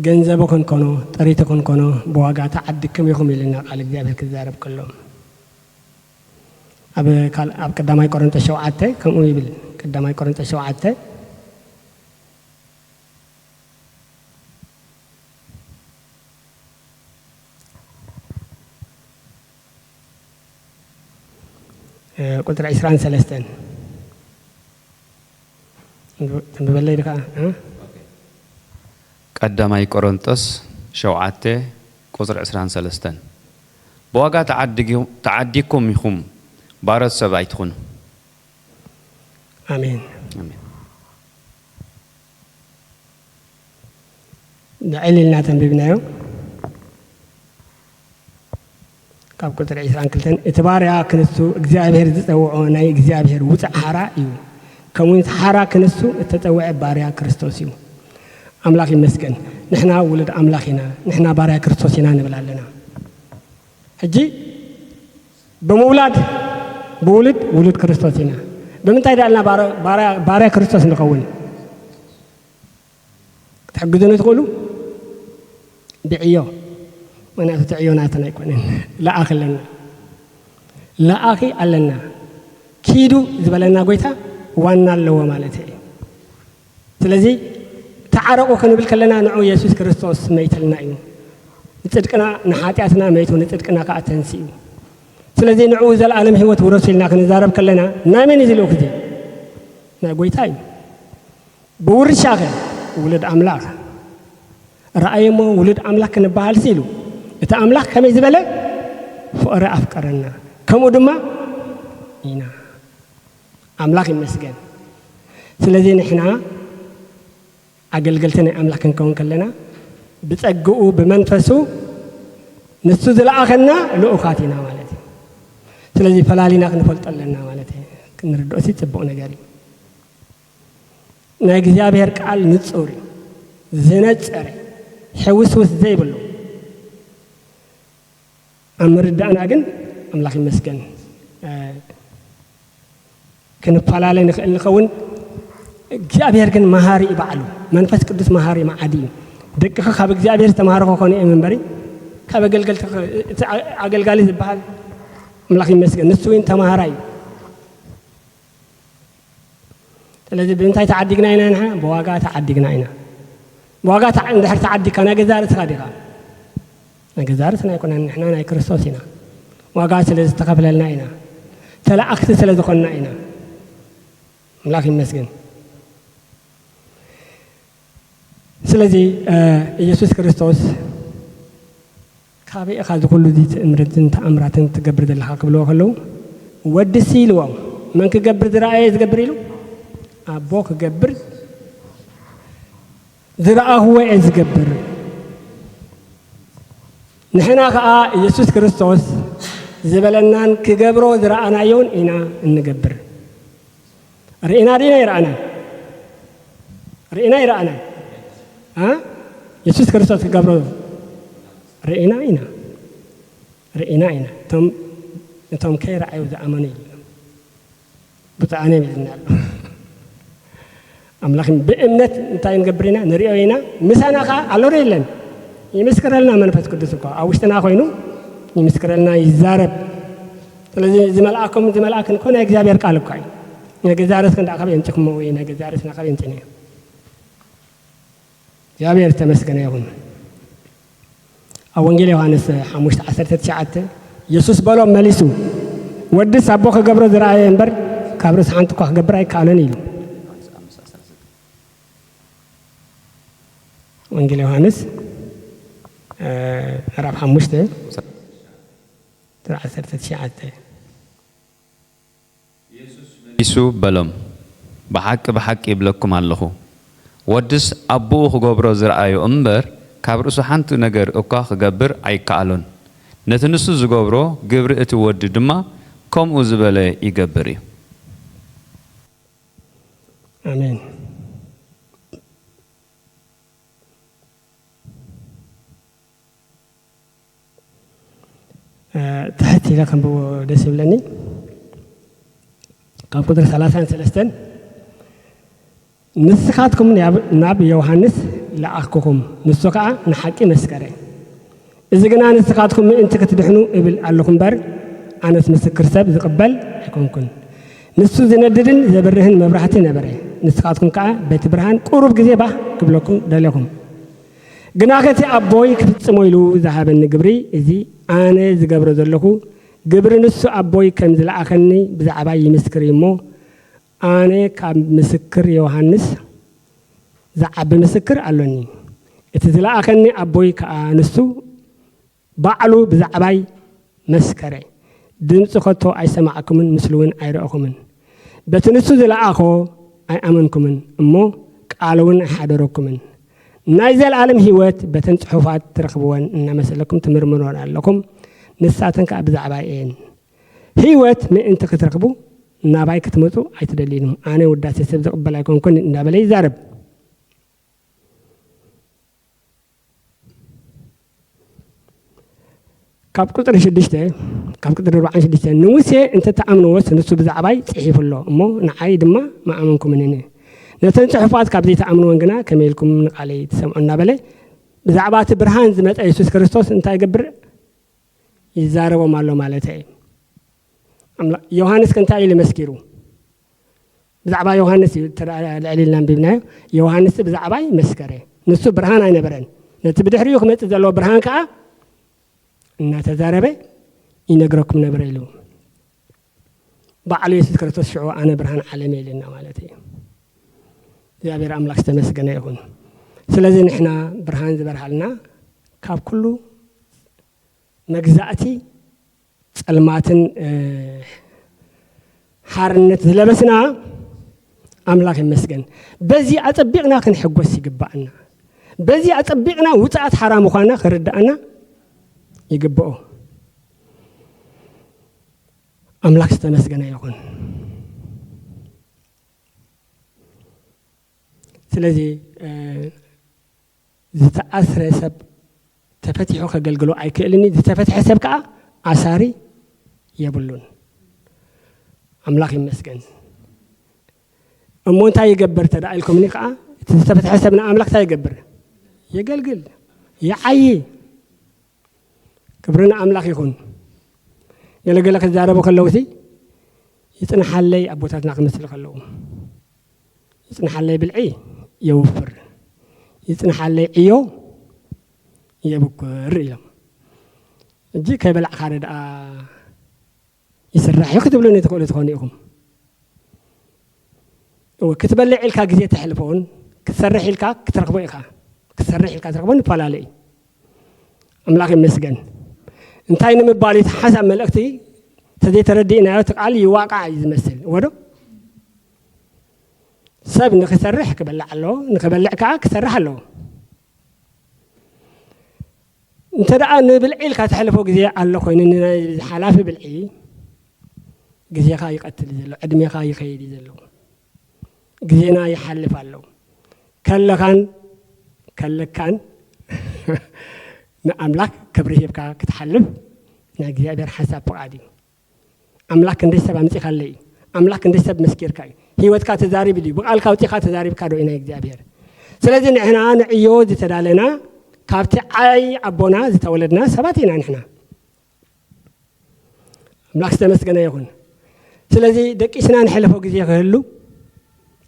ገንዘብ ኮንኮኖ ጥሪት ኮንኮኖ ብዋጋ ተዓዲግኩም ኢኹም ኢልና ቃል እግዚኣብሔር ክዛረብ ከሎ ኣብ ካል- ኣብ ቀዳማይ ቆሮንቶስ ሸውዓተ ከምኡ ይብል። ቀዳማይ ቆሮንቶስ ሸውዓተ ቁፅሪ ዕስራን ሰለስተን ተንብበለይ ድካ? ቀዳማይ ቆሮንጦስ ሸውዓተ ቁፅሪ ዕስራን ሰለስተን ብዋጋ ተዓዲግኩም ኢኹም፣ ባሮት ሰብ ኣይትኹኑ። ኣሜን። ኣሜን። ልዕል ኢልና ተንቢብናዮ። ካብ ቁፅሪ ዕስራን ክልተን እቲ ባርያ ክንሱ እግዚኣብሔር ዝፀውዖ ናይ እግዚኣብሔር ውፅእ ሓራ እዩ። ከምኡ እቲ ሓራ ክንሱ እተፀውዐ ባርያ ክርስቶስ እዩ። ኣምላኽ ይመስገን። ንሕና ውሉድ ኣምላኽ ኢና፣ ንሕና ባርያ ክርስቶስ ኢና ንብል ኣለና። ሕጂ ብምውላድ ብውሉድ ውሉድ ክርስቶስ ኢና። ብምንታይ ዳልና ባርያ ክርስቶስ ንኸውን? ክትሕግዙኒ ትኽእሉ? ብዕዮ። ምክንያቱ እቲ ዕዮ ናትና ኣይኮነን። ለኣኺ ኣለና። ለኣኺ ኣለና። ኪዱ ዝበለና ጎይታ ዋና ኣለዎ ማለት እዩ። ስለዚ ተዓረቑ ክንብል ከለና ንዑ የሱስ ክርስቶስ መይተልና እዩ። ንፅድቅና ንሓጢኣትና መይቱ ንፅድቅና ከዓ ተንስኡ። ስለዚ ንዑ ዘለኣለም ህይወት ውረሱ ኢልና ክንዛረብ ከለና ናይ መን እዩ ዝልእኩ? ናይ ጎይታ እዩ። ብውርሻኸ ውሉድ ኣምላኽ ረኣየሞ ውሉድ ኣምላኽ ክንበሃል ሲሉ እቲ ኣምላኽ ከመይ ዝበለ ፍቕሪ ኣፍቀረና። ከምኡ ድማ ኢና። ኣምላኽ ይመስገን። ስለዚ ንሕና ኣገልገልቲ ናይ ኣምላኽ ክንከውን ከለና፣ ብጸግኡ፣ ብመንፈሱ፣ ንሱ ዝለኣኸና ልኡኻት ኢና ማለት እዩ። ስለዚ ፈላሊና ክንፈልጦ ኣለና ማለት እዩ። ክንርድኦሲ ጽቡቕ ነገር እዩ። ናይ እግዚኣብሔር ቃል ንጹር እዩ፣ ዝነጸረ፣ ሕውስውስ ዘይብሉ። ኣብ ምርዳእና ግን ኣምላኽ ይመስገን፣ እ፣ ክንፈላለ ንኽእል ንኸውን። እግዚኣብሔር ግን መሃሪ እዩ ባዕሉ። መንፈስ ቅዱስ መሃሪ መዓዲ እዩ። ደቅኻ ካብ እግዚኣብሔር ዝተምሃሩ ክኾኑ እዮም እምበሪ፣ ካብ ኣገልገልቲ ኽ-፣ እቲ ኣ-፣ ኣገልጋሊ ዝበሃል ኣምላኽ ይመስገን፣ ንሱ እውን ተምሃራይ እዩ። ስለዚ ብምንታይ ተዓዲግና ኢና ንሕና? ብዋጋ ተዓዲግና ኢና። ብዋጋ ተዓ-፣ እንድሕር ተዓዲግካ ናይ ገዛእ ርእስኻ ዲኻ? ናይ ገዛእ ርእስና ኣይኮነን፣ ንሕና ናይ ክርስቶስ ኢና። ዋጋ ስለ ዝተኸፍለልና ኢና። ተለኣኽቲ ስለ ዝኾንና ኢና። ኣምላኽ ይመስገን። ስለዚ፣ እ፣ ኢየሱስ ክርስቶስ፣ "ካበይ ኢኻ እዚ ኩሉ እዚ ትእምርትን ተኣምራትን ትገብር ዘለኻ?" ክብልዎ ከለዉ፣ "ወድሲ" ኢልዎም። "መን ክገብር ዝረኣየ ዝገብር?" ኢሉ፣ "ኣቦ ክገብር ዝረኣኽዎ እየ ዝገብር." ንሕና ኸኣ ኢየሱስ ክርስቶስ ዝበለናን ክገብሮ ዝረኣናዮን ኢና እንገብር። ርኢና ዲና ይረኣናን? ርኢና ይረኣናን? አ? የሱስ ክርስቶስ ክገብሮ ርኢና ኢና። ርኢና ኢና። እቶም፣ እቶም ከይረኣዩ ዝኣመኑ የለን። ብፁዓን እዮም ይልና ኣሎ። ኣምላኽ ብእምነት እንታይ ንገብር ኢና? ንሪኦ ኢና። ምሳና ኸዓ ኣሎ ዶ የለን? ይምስክረልና መንፈስ ቅዱስ እኮ። ኣብ ውሽጥና ኮይኑ ይምስክረልና፣ ይዛረብ። ስለዚ ዝመልኣኩም፣ ዝመልኣክን እኮ ናይ እግዚኣብሔር ቃል እኮ እዩ። ናይ ገዛእ ርእስክን ደኣ ካበይ ኣምጺኹሞ ወይ ናይ ገዛእ ርእስና ካበይ ኣምጺእናዮ? እግዚኣብሔር ዝተመስገነ ይኹን። ኣብ ወንጌል ዮሃንስ ሓሙሽተ ዓሰርተ ትሽዓተ፣ የሱስ በሎም መሊሱ፣ "ወድስ ኣቦ ክገብሮ ዝረኣየ እምበር፣ ካብ ርእሱ ሓንቲ እኳ ክገብር ኣይከኣሎን" ኢሉ። ወንጌል ዮሃንስ፣ እ፣ ምዕራፍ ሓሙሽተ፣ ቁጽሪ ዓሰርተ ትሽዓተ። የሱስ መሊሱ በሎም፣ "ብሓቂ፣ ብሓቂ ይብለኩም ኣለኹ፣ ወድስ ኣቦኡ ክገብሮ ዝረኣዮ እምበር፣ ካብ ርእሱ ሓንቲ ነገር እኳ ክገብር ኣይከኣሎን። ነቲ ንሱ ዝገብሮ ግብሪ እቲ ወዲ ድማ ከምኡ ዝበለ ይገብር እዩ።" ኣሜን። እ፣ ትሕት ኢለ ከንብቦ ደስ ይብለኒ። ካብ ቁጽሪ ሰላሳን ሰለስተን፣ "ንስኻትኩም ናብ፣ ናብ ዮሃንስ ለኣኽኩኹም፣ ንሱ ኸኣ ንሓቂ መስከረ። እዚ ግና ንስኻትኩም ምእንቲ ክትድሕኑ እብል ኣለኹ እምበር፣ ኣነስ ምስክር ሰብ ዝቕበል ኣይኮንኩን። ንሱ ዝነድድን ዘብርህን መብራህቲ ነበረ። ንስኻትኩም ከኣ በቲ ብርሃን ቁሩብ ግዜ ባህ ክብለኩም ደለኹም። ግናኸ እቲ ኣቦይ ክፍጽሞ ኢሉ ዝሃበኒ ግብሪ፣ እዚ ኣነ ዝገብሮ ዘለኹ ግብሪ ንሱ ኣቦይ ከም ዝለኣኸኒ ብዛዕባይ ይምስክር እዩ እሞ፣ ኣነ ካብ ምስክር ዮሃንስ ዝዓቢ ምስክር ኣሎኒ። እቲ ዝለኣኸኒ ኣቦይ ከኣ ንሱ ባዕሉ ብዛዕባይ መስከረ። ድምጺ ከቶ ኣይሰማዕኩምን፣ ምስሉ እውን ኣይረእኹምን። በቲ ንሱ ዝለኣኾ ኣይኣመንኩምን፣ እሞ ቃሉ እውን ኣይሓደረኩምን። ናይ ዘለኣለም ህይወት በተን ጽሑፋት ትረኽብወን እናመሰለኩም ትምርምሮን ኣለኹም፣ ንሳተን ከኣ ብዛዕባይ እየን። ህይወት ምእንቲ ክትረኽቡ ናባይ ክትመጹ ኣይትደልዩን። ኣነ ውዳሴ ሰብ ዝቕበል ኣይኮንኩን እንዳበለ ይዛረብ። ካብ ቁጽሪ ሽዱሽተ፣ ካብ ቁጽሪ ኣርባዓን ሽዱሽተ፣ "ንሙሴ እንተ ትኣምንዎስ ንሱ ብዛዕባይ ጽሒፉ ኣሎ እሞ ንዓይ ድማ ምኣመንኩምንኒ። ነተን ጽሑፋት ካብ ዘይትኣምንወን ግና ከመይ ኢልኩም ንቓለይ ትሰምዑ?" እናበለ ብዛዕባ እቲ ብርሃን ዝመጸ የሱስ ክርስቶስ እንታይ ይገብር? ይዛረቦም ኣሎ ማለት እዩ። ኣምላ-፣ ዮሃንስ ከ እንታይ ኢሉ መስኪሩ? ብዛዕባ ዮሃንስ እዩ፣ ተራ-፣ ልዕል ኢልና ኣንቢብናዮ። ዮሃንስ ብዛዕባይ መስከረ። ንሱ ብርሃን ኣይነበረን። ነቲ ብድሕሪኡ ክመጽእ ዘለዎ ብርሃን ከኣ እናተዛረበ ይነግረኩም ነበረ ኢሉ። ባዕሉ የሱስ ክርስቶስ ሽዑ ኣነ ብርሃን ዓለም እየ ኢልና ማለት እዩ። እግዚኣብሔር ኣምላኽ ዝተመስገነ ይኹን። ስለዚ ንሕና ብርሃን ዝበርሃልና ካብ ኩሉ መግዛእቲ ጸልማትን ሓርነት ዝለበስና ኣምላኽ ይመስገን። በዚ ኣጸቢቕና ክንሕጎስ ይግባኣና። በዚ ኣጸቢቕና ውጽኣት ሓራ ምዃና ክርድኣና ይግብኦ። ኣምላኽ ዝተመስገነ ይኹን። ስለዚ ዝተኣስረ ሰብ ተፈቲሑ ከገልግሎ ኣይክእልን እዩ። ዝተፈትሐ ሰብ ከዓ ኣሳሪ የብሉን። ኣምላኽ ይመስገን። እሞ እንታይ ይገብር ተዳ ኢልኩምኒ ከዓ፣ እቲ ዝተፈትሐ ሰብ ንኣምላኽ እንታይ ይገብር? የገልግል፣ ይዓዪ። ክብሪ ንኣምላኽ ይኹን። ገለገለ ክዛረቡ ከለውሲ ይጽንሓለይ ኣቦታትና ክመስሉ ከለዉ፣ ይጽንሓለይ ብልዒ የውፍር፣ ይጽንሓለይ ዕዮ የብኩር ኢሎም። እጂ ከይበላዕካ ደኣ ይስራሕ እዩ ክትብሉኒ ትኽእሉ ትኾኑ ኢኹም። እወ፣ ክትበልዕ ኢልካ ግዜ ተሕልፎን ክትሰርሕ ኢልካ ክትረኽቦ ኢኻ። ክትሰርሕ ኢልካ ትረኽቦ ንፈላለ እዩ። ኣምላኽ ይመስገን። እንታይ ንምባል እዩ እቲ ሓሳብ መልእኽቲ ተዘይተረዲእናዮ እቲ ቃል ይዋቃዕ እዩ ዝመስል። እወ ዶ? ሰብ ንክሰርሕ ክበልዕ ኣለዎ፣ ንክበልዕ ከዓ ክሰርሕ ኣለዎ። እንተ ደኣ ንብልዒ ኢልካ ተሕልፎ ግዜ ኣሎ ኮይኑ፣ ንናይ ሓላፊ ብልዒ ግዜኻ ይቐትል እዩ ዘሎ፣ ዕድሜኻ ይኸይድ እዩ ዘሎ። ግዜና ይሓልፍ ኣሎ። ከለኻን ከለካን ንኣምላኽ ክብሪ ሂብካ ክትሓልፍ ናይ እግዚኣብሔር ሓሳብ ፍቓድ እዩ። ኣምላኽ ክንደይ ሰብ ኣምጺኻለይ እዩ። ኣምላኽ ክንደይ ሰብ መስኪርካ እዩ። ህይወትካ ተዛሪቡ ድዩ? ብቓልካ ኣውጺኻ ተዛሪብካ ዶ እዩ ናይ እግዚኣብሔር? ስለዚ ንሕና ንዕዮ ዝተዳለና ካብቲ ዓይ ኣቦና ዝተወለድና ሰባት ኢና ንሕና። ኣምላኽ ዝተመስገነ ይኹን። ስለዚ ደቂስና ንሕልፎ ግዜ ክህሉ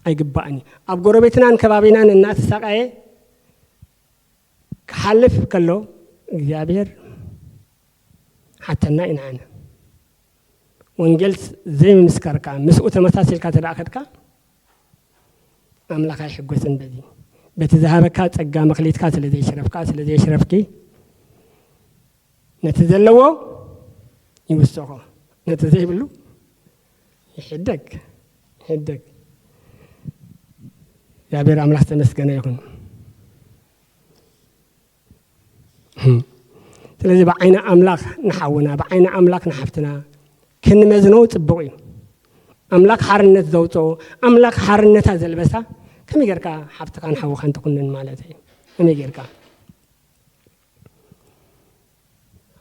ኣይግባእን እዩ። ኣብ ጎረቤትናን ከባቢናን እናተሳቃየ ክሓልፍ ከሎ እግዚኣብሔር ሓተና ኢና ኣነ። ወንጌል ዘይምምስካርካ፣ ምስኡ ተመሳሲልካ ተደኣ ከድካ፣ ኣምላኽ ኣይሕጎስን በዚ። በቲ ዝሃበካ ጸጋ መኽሊትካ ስለ ዘይሽረፍካ፣ ስለ ዘይሽረፍኪ፣ ነቲ ዘለዎ ይውሰኾ፣ ነቲ ዘይብሉ ይሕደግ፣ ይሕደግ። እግዚኣብሔር ኣምላኽ ዝተመስገነ ይኹን። ስለዚ ብዓይኒ ኣምላኽ ንሓውና፣ ብዓይኒ ኣምላኽ ንሓፍትና ክንመዝኖ ጽቡቕ እዩ። ኣምላኽ ሓርነት ዘውፅኦ፣ ኣምላኽ ሓርነታ ዘልበሳ፣ ከመይ ጌርካ ሓፍትኻን ሓውኻን ትኹንን ማለት እዩ? ከመይ ጌርካ?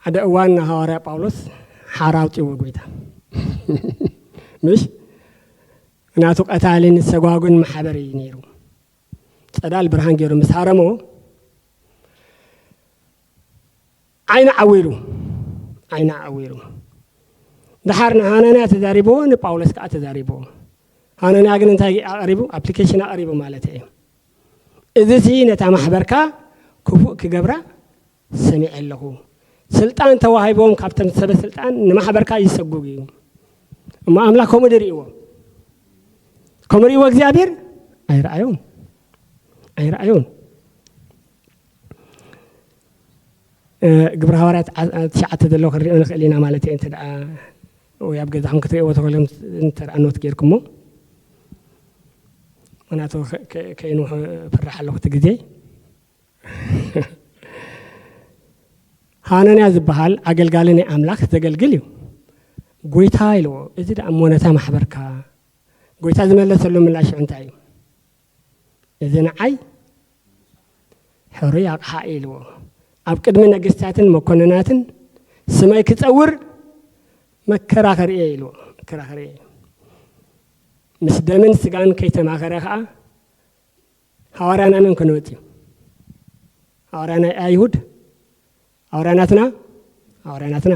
ሓደ እዋን ንሃዋርያ ጳውሎስ ሓራ ኣውፅዎ ጎይታ። ምሽ? ናቱ ቀታልን ሰጓጉን ማሕበር እዩ ነይሩ። ጸዳል ብርሃን ገይሩ ምስ ሃረሞ፣ ዓይኑ ዓዊሩ፣ ዓይኑ ዓዊሩ። ደሓር ንሃናንያ ተዛሪብዎ፣ ንጳውሎስ ከኣ ተዛሪብዎ። ሃናንያ ግን እንታይ ኣቕሪቡ? ኣፕሊኬሽን ኣቕሪቡ ማለት እዩ። እዚሲ ነታ ማሕበርካ ክፉእ ክገብራ ሰሚዐ ኣለኹ። ስልጣን ተዋሂቦም ካብቶም ሰበ ስልጣን ንማሕበርካ ይሰጉግ እዩ። እሞ ኣምላኽ ከምኡ ድርእይዎ? ከምኡ ርእይዎ እግዚኣብሔር? ኣይረኣዮን። ኣይረኣዮን። እ፣ ግብረ ሃዋርያት ዓ-፣ ዓ-፣ ትሽዓተ ዘሎ ክንሪኦ ንኽእል ኢና ማለት እየ። እንተ ደኣ ወይ ኣብ ገዛኹም ክትርእይዎ ተኽእሎም እንተ ደኣ ኖት ጌርኩሞ። ምኽንያቱ ከ-፣ ከ-፣ ከይንውሕ እፈርሕ ኣለኹ እቲ ግዜ። ሃነንያ ዝበሃል ኣገልጋሊ ናይ ኣምላኽ ዘገልግል እዩ። ጎይታ ኢልዎ። እዚ ደኣ እሞ ነታ ማሕበርካ ጎይታ ዝመለሰሉ ምላሽ እንታይ እዩ? እዚ ንዓይ ሕሩይ ኣቕሓ እዩ ኢልዎ። ኣብ ቅድሚ ነገስታትን መኮንናትን ስመይ ክጸውር መከራ ከርእየ ኢልዎ። መከራ ከርእየ። ምስ ደምን ስጋን ከይተማኸረ ከኣ ሃዋርያና መን ኮነ ወጺኡ? ሃዋርያ ናይ ኣይሁድ? ሃዋርያ ናትና? ሃዋርያ ናትና።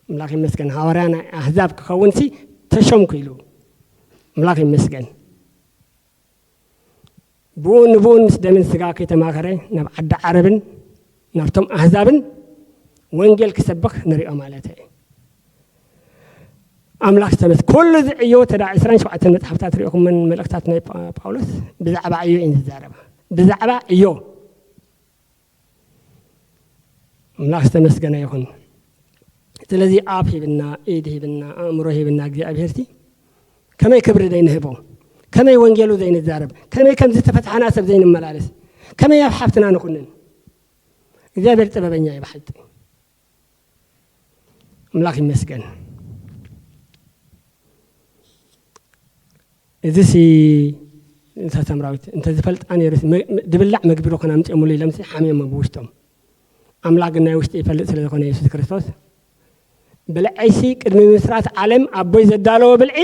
ኣምላኽ ይመስገን። ሃዋርያ ናይ ኣህዛብ ክኸውንሲ ተሾምኩ ኢሉ። ኣምላኽ ይመስገን። ብኡ ንብኡን ምስ ደምን ስጋ ከይተማኸረ ናብ ዓዲ ዓረብን ናብቶም ኣህዛብን ወንጌል ክሰብኽ ንሪኦ ማለት እዩ። ኣምላኽ ዝተመስ-፣ ኩሉ እዚ ዕዮ ተዳ ዕስራን ሸውዓተን መጽሓፍታት ሪኦኹመን መልእኽታት ናይ ጳ-፣ ጳውሎስ ብዛዕባ ዕዮ እየን ዝዛረባ። ብዛዕባ ዕዮ። ኣምላኽ ዝተመስገነ ይኹን። ስለዚ ኣፍ ሂብና፣ ኢድ ሂብና፣ ኣእምሮ ሂብና እግዚኣብሔር ሲ ከመይ ክብሪ ዘይንህቦ፣ ከመይ ወንጌሉ ዘይንዛረብ፣ ከመይ ከም ዝተፈትሐና ሰብ ዘይንመላለስ፣ ከመይ ኣብ ሓፍትና ንኹንን። እግዚኣብሔር ጥበበኛ እዩ ብሓቂ። ኣምላኽ ይመስገን። እዚ ሲ እንስሳ ሰምራዊት እንተዝፈልጣ ነይሩ ሲ፣ መ-፣ ድብላዕ መግቢ ዶ ኮን ኣምፅኦምሉ ኢሎም ሲ ሓሚሞም ብውሽጦም። ኣምላኽ ግን ናይ ውሽጢ ይፈልጥ ስለ ዝኾነ የሱስ ክርስቶስ፣ ብልዐይሲ ቅድሚ ምስራት ዓለም ኣቦይ ዘዳለዎ ብልዒ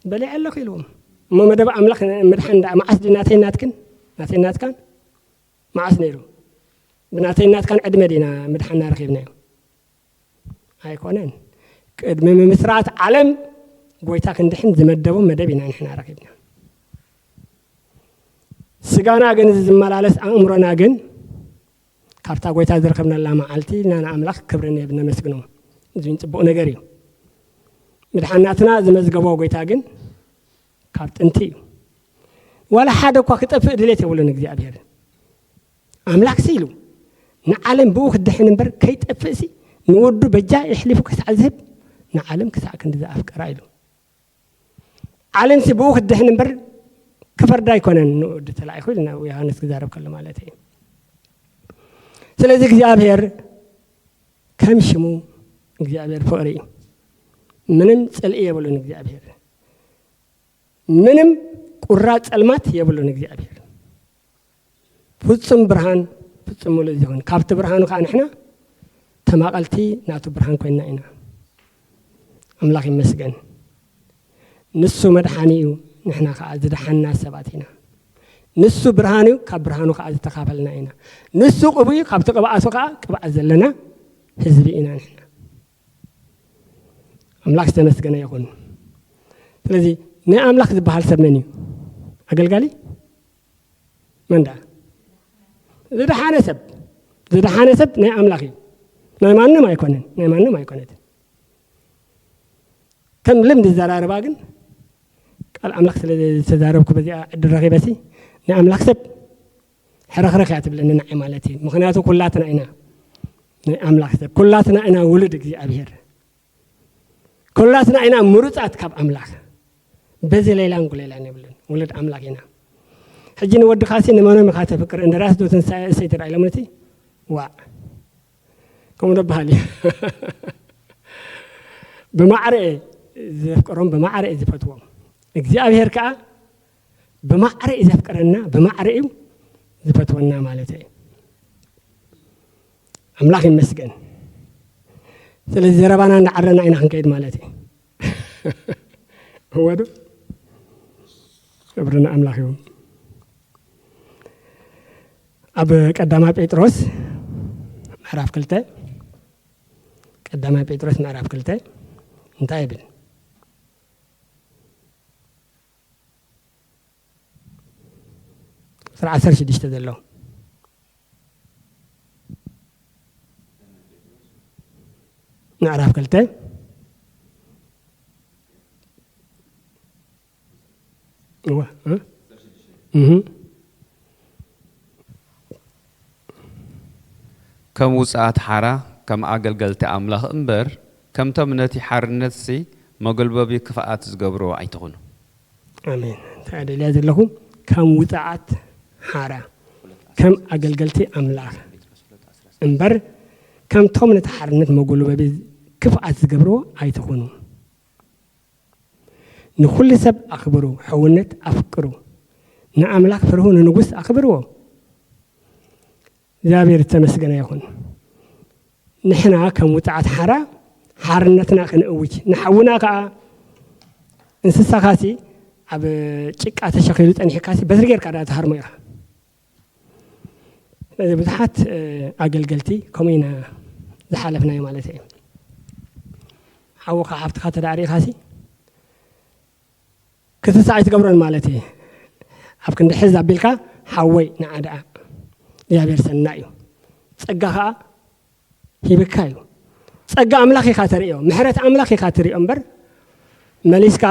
በሊዐ ኣለኹ ኢልዎም። እሞ መደብ ኣምላኽ ምድሓን ደኣ መዓስ ድዩ ናተይ ናትክን? ናተይ ናትካን? መዓስ ነይሩ? ብናተይ ናትካን ዕድመ ዲና ምድሓንና ረኺብናዮ? ኣይኮነን። ቅድሚ ምምስራት ዓለም ጎይታ ክንድሕን ዝመደቦ መደብ ኢና ንሕና ረኺብና። ስጋና ግን እዚ ዝመላለስ ኣእምሮና ግን ካብታ ጎይታ ዝረኸብናላ መዓልቲ ኢና ንኣምላኽ ክብሪ ንህብ ነመስግኖ። እዚ እውን ጽቡቕ ነገር እዩ። ምድሓናትና ዝመዝገቦ ጎይታ ግን ካብ ጥንቲ እዩ። ዋላ ሓደ እኳ ክጠፍእ ድሌት የብሉን እግዚኣብሔር። ኣምላኽሲ ኢሉ ንዓለም ብኡ ክድሕን እምበር ከይጠፍእሲ ንወዱ በጃ የሕሊፉ ክሳዕ ዝህብ ንዓለም ክሳዕ ክንዲ ዝኣፍቀራ ኢሉ። ዓለምሲ ብኡ ክድሕን እምበር ክፈርዳ ኣይኮነን ንወዱ ተላኢኹ ኢሉ ናብ ዮሃንስ ክዛረብ ከሎ ማለት እዩ። ስለዚ እግዚኣብሔር ከም ሽሙ እግዚኣብሔር ፍቕሪ እዩ። ምንም ጽልኢ የብሉን እግዚኣብሔር። ምንም ቁራጽ ጸልማት የብሉን እግዚኣብሔር። ፍጹም ብርሃን፣ ፍጹም ምሉእ ዚኹን። ካብቲ ብርሃኑ ከኣ ንሕና ተማቐልቲ ናቱ ብርሃን ኮይንና ኢና። ኣምላኽ ይመስገን። ንሱ መድሓኒ እዩ፣ ንሕና ከኣ ዝደሓንና ሰባት ኢና። ንሱ ብርሃን እዩ፣ ካብ ብርሃኑ ከኣ ዝተኻፈልና ኢና። ንሱ ቅቡእ እዩ፣ ካብቲ ቅብኣቱ ከኣ ቅብኣት ዘለና ህዝቢ ኢና ንሕና። ኣምላኽ ዝተመስገነ ይኹን። ስለዚ ናይ ኣምላኽ ዝበሃል ሰብ መን እዩ? ኣገልጋሊ? መን ደኣ? ዝደሓነ ሰብ። ዝደሓነ ሰብ ናይ ኣምላኽ እዩ። ናይ ማንም ኣይኮነን። ናይ ማንም ኣይኮነትን። ከም ልምዲ ዘራርባ ግን ቃል ኣምላኽ ስለ ዝተዛረብኩ በዚኣ ዕድል ረኺበሲ ናይ ኣምላኽ ሰብ ሕርኽርኽ እያ ትብለኒ ንዓይ ማለት እዩ። ምኽንያቱ ኩላትና ኢና ናይ ኣምላኽ ሰብ። ኩላትና ኢና ውሉድ እግዚኣብሔር። ኩላትና ኢና ምሩጻት ካብ ኣምላኽ። በዚ ሌላን ጉሌላን የብሉን። ውሉድ ኣምላኽ ኢና። ሕጂ ንወድኻሲ ንመኖም ኢኻ ተፍቅር? እንደራስ ዶ ትንሳኤ እሰይ ትርኣ ኢሎምንቲ? ዋዕ። ከምኡ ዶ በሃል እዩ? ብማዕረ እየ ዘፍቅሮም፣ ብማዕረ እየ ዝፈትዎም። እግዚኣብሔር ከኣ ብማዕረ እዩ ዘፍቅረና፣ ብማዕረ እዩ ዝፈትወና ማለት እዩ። ኣምላኽ ይመስገን። ስለዚ ዘረባና እንዳዓረና ኢና ክንከይድ ማለት እዩ። እወ ዶ? ክብሪ ንኣምላኽ ይኹን። ኣብ ቀዳማይ ጴጥሮስ ምዕራፍ ክልተ፣ ቀዳማይ ጴጥሮስ ምዕራፍ ክልተ እንታይ ይብል? ቁጽሪ ዓሰርተ ሽዱሽተ ዘሎ። ምዕራፍ ክልተ። እወ፣ እ? እህ። ከም ውጽኣት ሓራ፣ ከም ኣገልገልቲ ኣምላኽ እምበር፣ ከምቶም ነቲ ሓርነትሲ መጎልበቢ ክፍኣት ዝገብርዎ ኣይትኹኑ። ኣሜን። እንታይ ደልያ ዘለኹ? ከም ውጽኣት ሓራ፣ ከም ኣገልገልቲ ኣምላኽ እምበር፣ ከምቶም ነቲ ሓርነት መጎልበቢ ክፍኣት ዝገብርዎ ኣይትኹኑ። ንኹሉ ሰብ ኣኽብሩ፣ ሕውነት ኣፍቅሩ፣ ንኣምላኽ ፍርሁ፣ ንንጉስ ኣኽብርዎ። እግዚኣብሔር ዝተመስገነ ይኹን። ንሕና ከም ውጽዓት ሓራ ሓርነትና ክንእውጅ፣ ንሓውና ከኣ እንስሳኻሲ ኣብ ጭቃ ተሸኺሉ ጸኒሕካሲ በትሪ ጌርካ ዳ ትሃርሞ ኢኻ። ስለዚ ብዙሓት፣ እ፣ ኣገልገልቲ ከምኡ ኢና ዝሓለፍናዮ ማለት እዩ። ሓውኻ ሓፍትኻ ተዳዕሪኻሲ ክትሳዕ ኣይትገብሮን ማለት እዩ። ኣብ ክንዲ ሕዝ ኣቢልካ ሓወይ ንዓ ደኣ እግዚኣብሔር ሰናይ እዩ። ጸጋ ኸኣ ሂብካ እዩ። ጸጋ ኣምላኽ ኢኻ ተርእዮ፣ ምሕረት ኣምላኽ ኢኻ ትርእዮ እምበር መሊስካ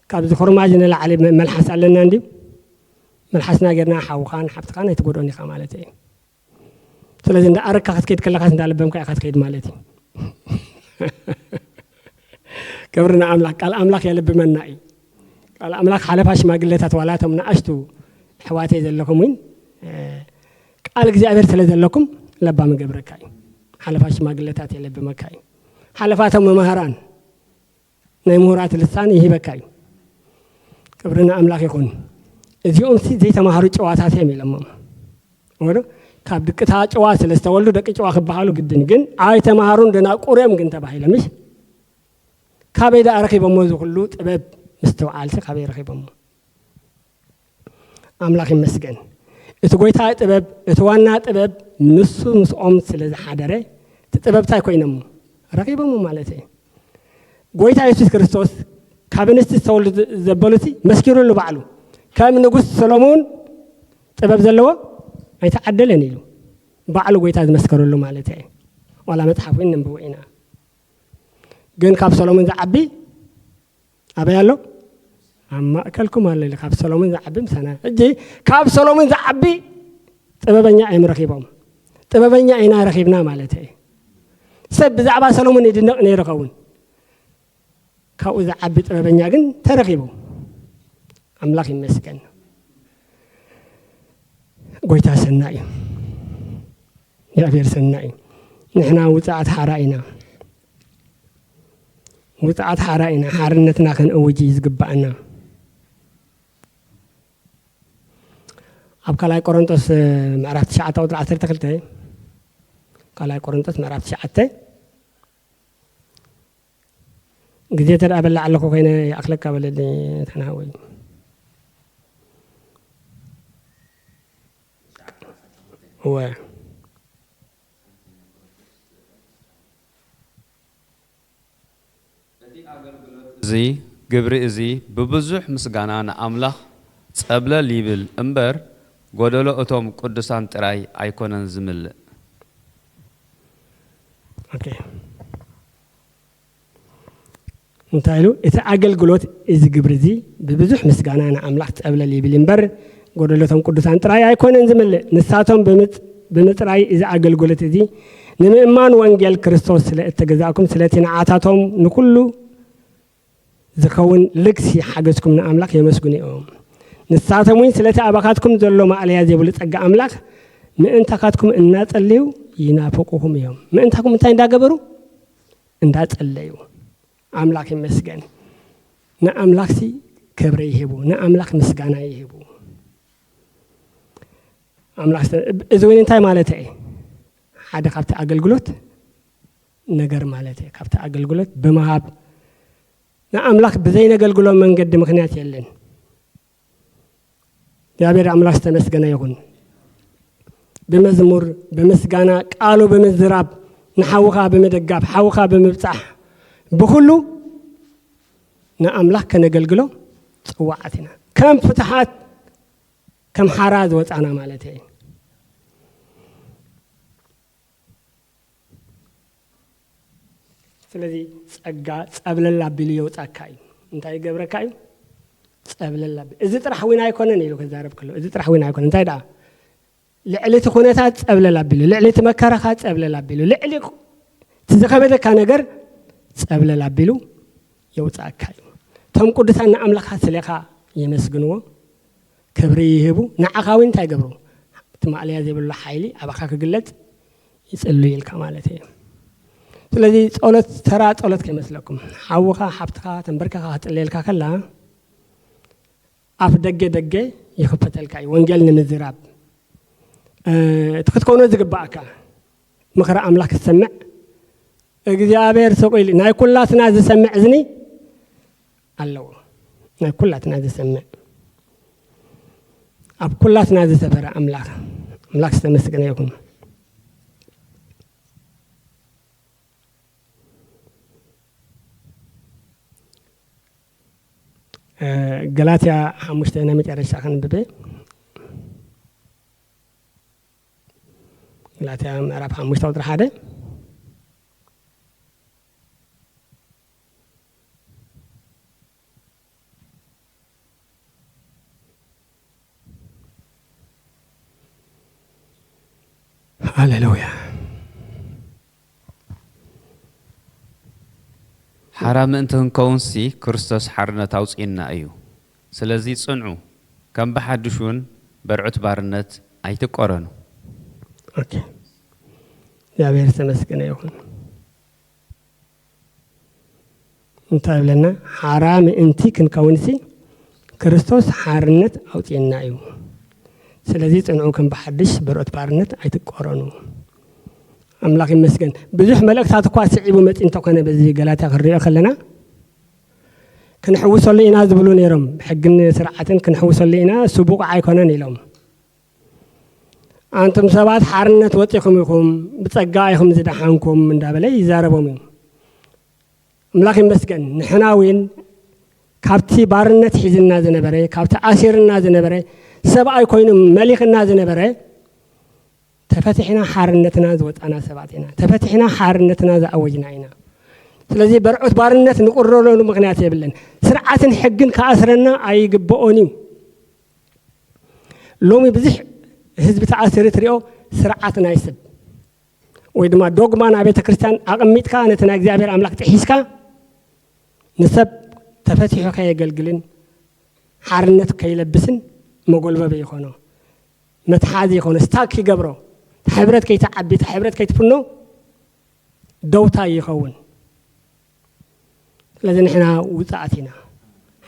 ካብዚ ኮርማጅ ንላዕሊ መ-፣ መልሓስ ኣለና እንድዩ? መልሓስና ጌርና ሓውኻን ሓፍትኻን ኣይትጎድኦን ኢኻ ማለት እዩ። ስለዚ እንዳ ኣረካ ክትከይድ ከለኻስ እንዳ ለበምካ ኢኻ ትከይድ ማለት እዩ። ክብሪ ንኣምላኽ። ቃል ኣምላኽ የልብመና እዩ። ቃል ኣምላኽ ሓለፋ ሽማግሌታት ዋላ እቶም ንኣሽቱ ኣሕዋተይ ዘለኹም እውን ቃል እግዚኣብሔር ስለ ዘለኩም ለባም ይገብረካ እዩ። ሓለፋ ሽማግሌታት የለብመካ እዩ። ሓለፋቶም መማህራን ናይ ምሁራት ልሳን ይህበካ እዩ። ክብሪ ንኣምላኽ ይኹን። እዚኦም ሲ ዘይተማሃሩ ጨዋታት እዮም ኢሎሞም። ወዶ ካብ ድቅታ ጨዋ ስለ ዝተወልዱ ደቂ ጨዋ ክበሃሉ ግድን፣ ግን ኣይተማሃሩን ደናቁር እዮም ግን ተባሂሎም። ምሽ ካበይ ደኣ ረኺቦሞ? እዚ ኩሉ ጥበብ ምስትውዓልሲ ካበይ ረኺቦሞ? ኣምላኽ ይመስገን። እቲ ጎይታ ጥበብ፣ እቲ ዋና ጥበብ ንሱ ምስኦም ስለ ዝሓደረ፣ እቲ ጥበብ እንታይ ኮይኖም ረኺቦሞ ማለት እዩ። ጎይታ የሱስ ክርስቶስ ካብ ኣንስቲ ዝተወልዱ ዘበሉሲ መስኪሩሉ ባዕሉ። ከም ንጉስ ሰሎሞን ጥበብ ዘለዎ ኣይተዓደለን ኢሉ ባዕሉ ጎይታ ዝመስከረሉ ማለት እዩ። ዋላ መጽሓፍ እውን ነንብቦ ኢና። ግን ካብ ሰሎሞን ዝዓቢ ኣበይ ኣሎ? ኣብ ማእከልኩም ኣሎ ኢሉ ካብ ሰሎሞን ዝዓቢ ምሳና። ሕጂ ካብ ሰሎሞን ዝዓቢ ጥበበኛ እዮም ረኺቦም። ጥበበኛ ኢና ረኺብና ማለት እዩ። ሰብ ብዛዕባ ሰሎሞን ይድነቕ ነይሩ ኸውን። ካብኡ ዝዓቢ ጥበበኛ ግን ተረኺቡ። ኣምላኽ ይመስገን። ጎይታ ሰናይ እዩ። እግዚኣብሔር ሰናይ እዩ። ንሕና ውፅዓት ሓራ ኢና። ውፅዓት ሓራ ኢና። ሓርነትና ከነእውጅ እዩ ዝግባኣና። ኣብ ካልኣይ ቆሮንጦስ ምዕራፍ ትሽዓተ ቁፅሪ ዓሰርተ ክልተ፣ ካልኣይ ቆሮንጦስ ምዕራፍ ትሽዓተ፣ ግዜ ተደኣ በላዕ ኣለኹ ኮይነ ይኣኽለካ በለኒ ተናወይ። እወ። እዚ ግብሪ እዚ ብብዙሕ ምስጋና ንኣምላኽ ጸብለል ይብል እምበር፣ ጎደሎ እቶም ቅዱሳን ጥራይ ኣይኮነን ዝምልእ። ኦኬ። እንታይ ኢሉ? እቲ ኣገልግሎት እዚ ግብሪ እዚ ብብዙሕ ምስጋና ንኣምላኽ ጸብለል ይብል እምበር፣ ጎደሎ እቶም ቅዱሳን ጥራይ ኣይኮነን ዝምልእ። ንሳቶም ብምጽ-፣ ብምጽራይ እዚ ኣገልግሎት እዚ ንምእማን ወንጌል ክርስቶስ ስለ እተገዛእኩም፣ ስለቲ ንዓታቶም ንኹሉ ዝኸውን ልግሲ ሓገዝኩም ንኣምላኽ የመስግኑ እዮም። ንሳቶም እውን ስለቲ ኣባኻትኩም ዘሎ ማእለያ ዘይብሉ ጸጋ ኣምላኽ ምእንታኻትኩም እናጸለዩ ይናፍቑኹም እዮም። ምእንታኹም እንታይ እንዳገበሩ? እንዳጸለዩ። ኣምላኽ ይመስገን። ንኣምላኽሲ ክብሪ ይህቡ፣ ንኣምላኽ ምስጋና ይህቡ። ኣምላኽ ስተ-፣ እዚ እውን እንታይ ማለት እዩ? ሓደ ካብቲ ኣገልግሎት ነገር ማለት እዩ። ካብቲ ኣገልግሎት ብምሃብ ንኣምላኽ ብዘይነገልግሎ መንገዲ ምኽንያት የለን። እግዚኣብሔር ኣምላኽ ዝተመስገነ ይኹን። ብመዝሙር፣ ብምስጋና፣ ቃሉ ብምዝራብ፣ ንሓውኻ ብምድጋፍ፣ ሓውኻ ብምብጻሕ፣ ብኹሉ ንኣምላኽ ከነገልግሎ ጽዋዓት ኢና። ከም ፍትሓት፣ ከም ሓራ ዝወጻና ማለት እዩ። ስለዚ ጸጋ ጸብለል ኣቢሉ የውጻካ እዩ። እንታይ ይገብረካ እዩ? ጸብለል ኣቢሉ። እዚ ጥራሕ እውን ኣይኮነን ኢሉ ክዛረብ ከሎ፣ እዚ ጥራሕ እውን ኣይኮነን። እንታይ ደኣ? ልዕሊ እቲ ኩነታት ጸብለል ኣቢሉ፣ ልዕሊ እቲ መከራኻ ጸብለል ኣቢሉ፣ ልዕሊ እቲ ዝኸበደካ ነገር ጸብለል ኣቢሉ የውጻእካ እዩ። እቶም ቅዱሳን ንኣምላኻ ስሌኻ የመስግንዎ፣ ክብሪ ይህቡ። ንዓኻ እውን እንታይ ይገብሩ? እቲ ማእለያ ዘይብሉ ሓይሊ ኣባኻ ክግለጽ ይጽልዩ ኢልካ ማለት እዩ። ስለዚ ጸሎት ተራ ጸሎት ከይመስለኩም። ሓውኻ፣ ሓብትኻ ተንበርኪኻ ክትጽልየልካ ከላ፣ ኣፍ ደገ ደገ ይኽፈተልካ እዩ፣ ወንጌል ንምዝራብ። እ፣ እቲ ክትኮኖ ዝግባኣካ፣ ምኽሪ ኣምላኽ ክትሰምዕ፣ እግዚኣብሔር ስቕ ኢሉ፣ ናይ ኩላትና ዝሰምዕ እዝኒ ኣለዎ። ናይ ኩላትና ዝሰምዕ፣ ኣብ ኩላትና ዝሰፈረ ኣምላኽ፣ ኣምላኽ ዝተመስገነ ይኹን። እ፣ ገላትያ ሓሙሽተ ናይ መጨረሻ ከንብበ። ገላትያ ምዕራፍ ሓሙሽተ ቁጽሪ ሓደ። ሃሌሉያ። ሓራ ምእንቲ ክንከውንሲ ክርስቶስ ሓርነት ኣውፅእና እዩ። ስለዚ ፅንዑ፣ ከም ብሓድሽ እውን በርዑት ባርነት ኣይትቆረኑ። ኦኬ፣ እግዚኣብሔር ዝተመስገነ ይኹን። እንታይ ይብለና? ሓራ ምእንቲ ክንከውንሲ ክርስቶስ ሓርነት ኣውፅእና እዩ። ስለዚ ፅንዑ፣ ከም ብሓድሽ በርዑት ባርነት ኣይትቆረኑ። ኣምላኽ ይመስገን። ብዙሕ መልእክታት እኳ ስዒቡ መፂ እንተኾነ፣ በዚ ገላትያ ክንሪኦ ከለና፣ ክንሕውሰሉ ኢና ዝብሉ ነይሮም። ብሕግን ስርዓትን ክንሕውሰሉ ኢና፣ እሱ ብቑዕ ኣይኮነን ኢሎም። ኣንቱም ሰባት ሓርነት ወፂኹም ኢኹም፣ ብፀጋ ኢኹም ዝደሓንኩም እንዳበለ ይዛረቦም እዩ። ኣምላኽ ይመስገን፣ ንሕና እውን ካብቲ ባርነት ሒዝና ዝነበረ፣ ካብቲ ኣሲርና ዝነበረ፣ ሰብኣይ ኮይኑ መሊኽና ዝነበረ፣ ተፈቲሕና ሓርነትና ዝወፃና ሰባት ኢና። ተፈቲሕና ሓርነትና ዝኣወጅና ኢና። ስለዚ በርዑት ባርነት ንቁረረሉ ምኽንያት የብለን። ስርዓትን ሕግን ክኣስረና ኣይግብኦን እዩ። ሎሚ ብዙሕ ህዝቢ ተኣሲሩ ትሪኦ፣ ስርዓት ናይ ሰብ ወይ ድማ ዶግማ ናይ ቤተ ክርስቲያን ኣቐሚጥካ፣ ነቲ ናይ እግዚኣብሔር ኣምላኽ ጥሒስካ፣ ንሰብ ተፈቲሑ ከየገልግልን ሓርነት ከይለብስን መጎልበቢ ይኾኖ፣ መትሓዚ ይኾኖ፣ ስታክ ይገብሮ። እታ ሕብረት ከይትዓቢ፣ እታ ሕብረት ከይትፍኖ ደውታ ይኸውን። ስለዚ ንሕና ውፃኣት ኢና።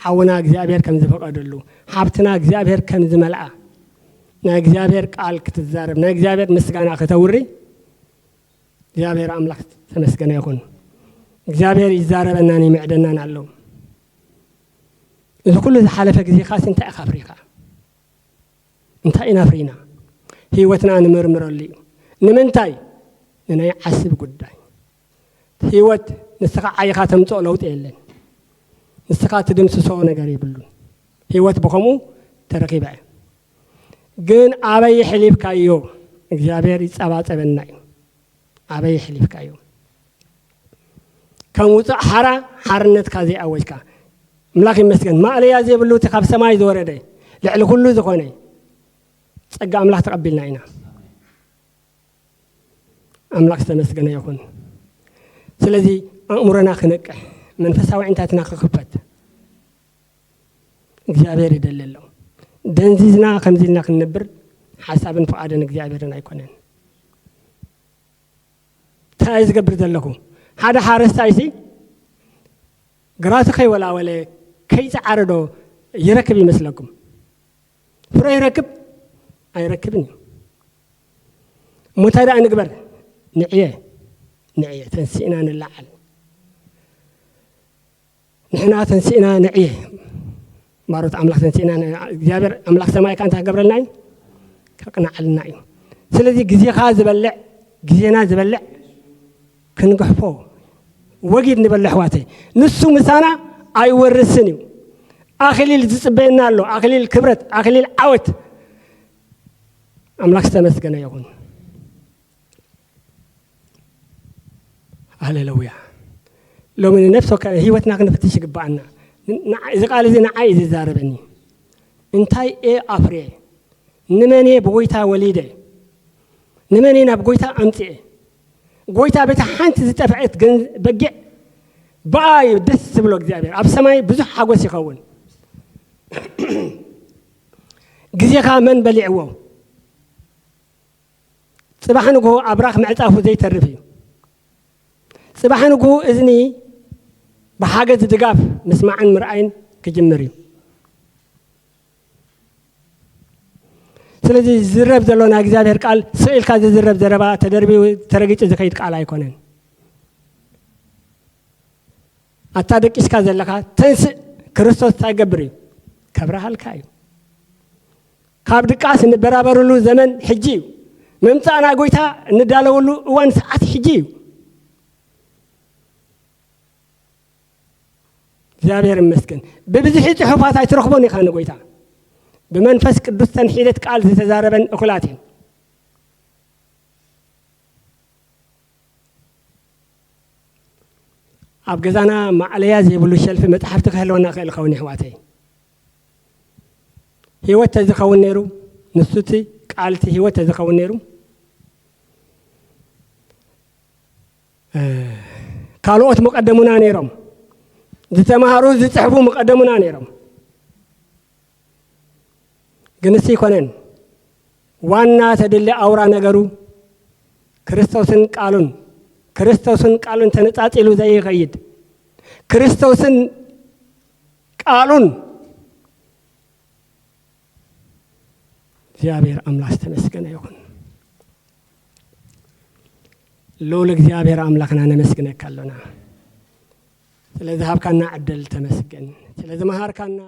ሓውና እግዚኣብሔር ከም ዝፈቐደሉ፣ ሓብትና እግዚኣብሔር ከም ዝመልኣ፣ ናይ እግዚኣብሔር ቃል ክትዛረብ፣ ናይ እግዚኣብሔር ምስጋና ክተውሪ፣ እግዚኣብሔር ኣምላኽ ተመስገነ ይኹን። እግዚኣብሔር ይዛረበናን ይምዕደናን ኣሎ። እዚ ኩሉ ዝሓለፈ ግዜኻስ እንታይ ኢኻ ኣፍሪኻ? እንታይ ኢና ኣፍሪና? ህይወትና ንመርምረሉ እዩ። ንምንታይ? ንናይ ዓስቢ ጉዳይ። ህይወት ንስኻ ዓይኻ ተምፅኦ ለውጢ የለን። ንስኻ ትድምስሶ ነገር የብሉን። ህይወት ብኸምኡ ተረኺባ እያ። ግን ኣበይ የሕሊፍካዮ? እግዚኣብሔር ይጸባጸበና እዩ። ኣበይ የሕሊፍካዮ? ከም ውጹእ ሓራ ሓርነትካ ዘይኣወጅካ። ኣምላኽ ይመስገን። ማእለያ ዘይብሉ እቲ ካብ ሰማይ ዝወረደ ልዕሊ ኩሉ ዝኾነ ጸጋ ኣምላኽ ተቐቢልና ኢና። ኣምላኽ ዝተመስገነ ይኹን። ስለዚ ኣእምሮና ክነቅሕ፣ መንፈሳዊ ዕንታትና ክኽፈት እግዚኣብሔር ይደሊ ኣሎ። ደንዚዝና ከምዚ ኢልና ክንነብር ሓሳብን ፍቓድን እግዚኣብሔርን ኣይኮነን። እንታይ ዝገብር ዘለኹ? ሓደ ሓረስታይሲ ግራቱ ከይወላወለ ከይፀዓረ ዶ ይረክብ ይመስለኩም? ፍረ ይረክብ? ኣይረክብን እዩ። እሞ እንታይ ደኣ ንግበር? ንዕየ፣ ንዕየ፣ ተንሲእና ንለዓል። ንሕና ተንሲእና ንዕየ። ባሮት ኣምላኽ ተንሲእና ን-፣ እግዚኣብሔር ኣምላኽ ሰማይ ከኣ እንታይ ክገብረልና እዩ? ከቕንዓልና እዩ። ስለዚ ግዜኻ ዝበልዕ፣ ግዜና ዝበልዕ ክንግሕፎ ወጊድ ንበል ኣሕዋተይ። ንሱ ምሳና ኣይወርስን እዩ። ኣኽሊል ዝጽበየና ኣሎ፣ ኣኽሊል ክብረት፣ ኣኽሊል ዓወት። ኣምላኽ ዝተመስገነ ይኹን። ሃሌሉያ። ሎሚ ንነፍሲ ወከ-፣ ህይወትና ክንፍትሽ ይግብኣና። ንዓ-፣ እዚ ቃል እዚ ንዓይ እዩ ዝዛረበኒ። እንታይ እየ ኣፍርየ? ንመን እየ ብጎይታ ወሊደ? ንመን እየ ናብ ጎይታ ኣምፅኤ? ጎይታ በታ ሓንቲ ዝጠፍዐት ገን-፣ በጊዕ ብኣ እዩ ደስ ዝብሎ እግዚኣብሔር። ኣብ ሰማይ ብዙሕ ሓጎስ ይኸውን። ግዜኻ መን በሊዕዎ? ጽባሕ ንግሆ ኣብራኽ ምዕጻፉ ዘይተርፍ እዩ። ጽባሕ ንግሆ እዝኒ ብሓገዝ ድጋፍ ምስማዕን ምርኣይን ክጅምር እዩ። ስለዚ ዝዝረብ ዘሎ ናይ እግዚኣብሔር ቃል ስቕ ኢልካ ዝዝረብ ዘረባ፣ ተደርቢዩ ተረጊጹ ዝኸይድ ቃል ኣይኮነን። ኣታ ደቂስካ ዘለኻ ተንስእ፣ ክርስቶስ እንታይ ይገብር እዩ? ከብርሃልካ እዩ። ካብ ድቃስ እንበራበረሉ ዘመን ሕጂ እዩ። ምምጻእ ናይ ጎይታ እንዳለወሉ እዋን ሰዓት ሕጂ እዩ። እግዚኣብሔር ይመስገን። ብብዝሒ ጽሑፋት ኣይትረኽቦን ኢኻ ንጎይታ። ብመንፈስ ቅዱስ ተንሒደት ቃል ዝተዛረበን እኹላት እየን። ኣብ ገዛና ማዕለያ ዘይብሉ ሸልፊ መጽሓፍቲ ክህልወና ክእል ኸውን ይሕዋተይ። ህይወት ተዝኸውን ነይሩ፣ ንሱ እቲ ቃል እቲ ህይወት ተዝኸውን ነይሩ፣ ካልኦት ምቐደሙና ነይሮም። ዝተማሃሩ ዝፅሕፉ ምቐደሙና ነይሮም። ግን እሱ ይኮነን። ዋና ተድሊ ኣውራ ነገሩ ክርስቶስን ቃሉን፣ ክርስቶስን ቃሉን ተነጻጺሉ ዘይኸይድ፣ ክርስቶስን ቃሉን። እግዚኣብሔር ኣምላኽ ዝተመስገነ ይኹን። ልዑል እግዚኣብሔር ኣምላኽና ነመስግነካ ኣሎና። ስለ ዝሃብካና ዕድል ተመስገን። ስለ ዝመሃርካና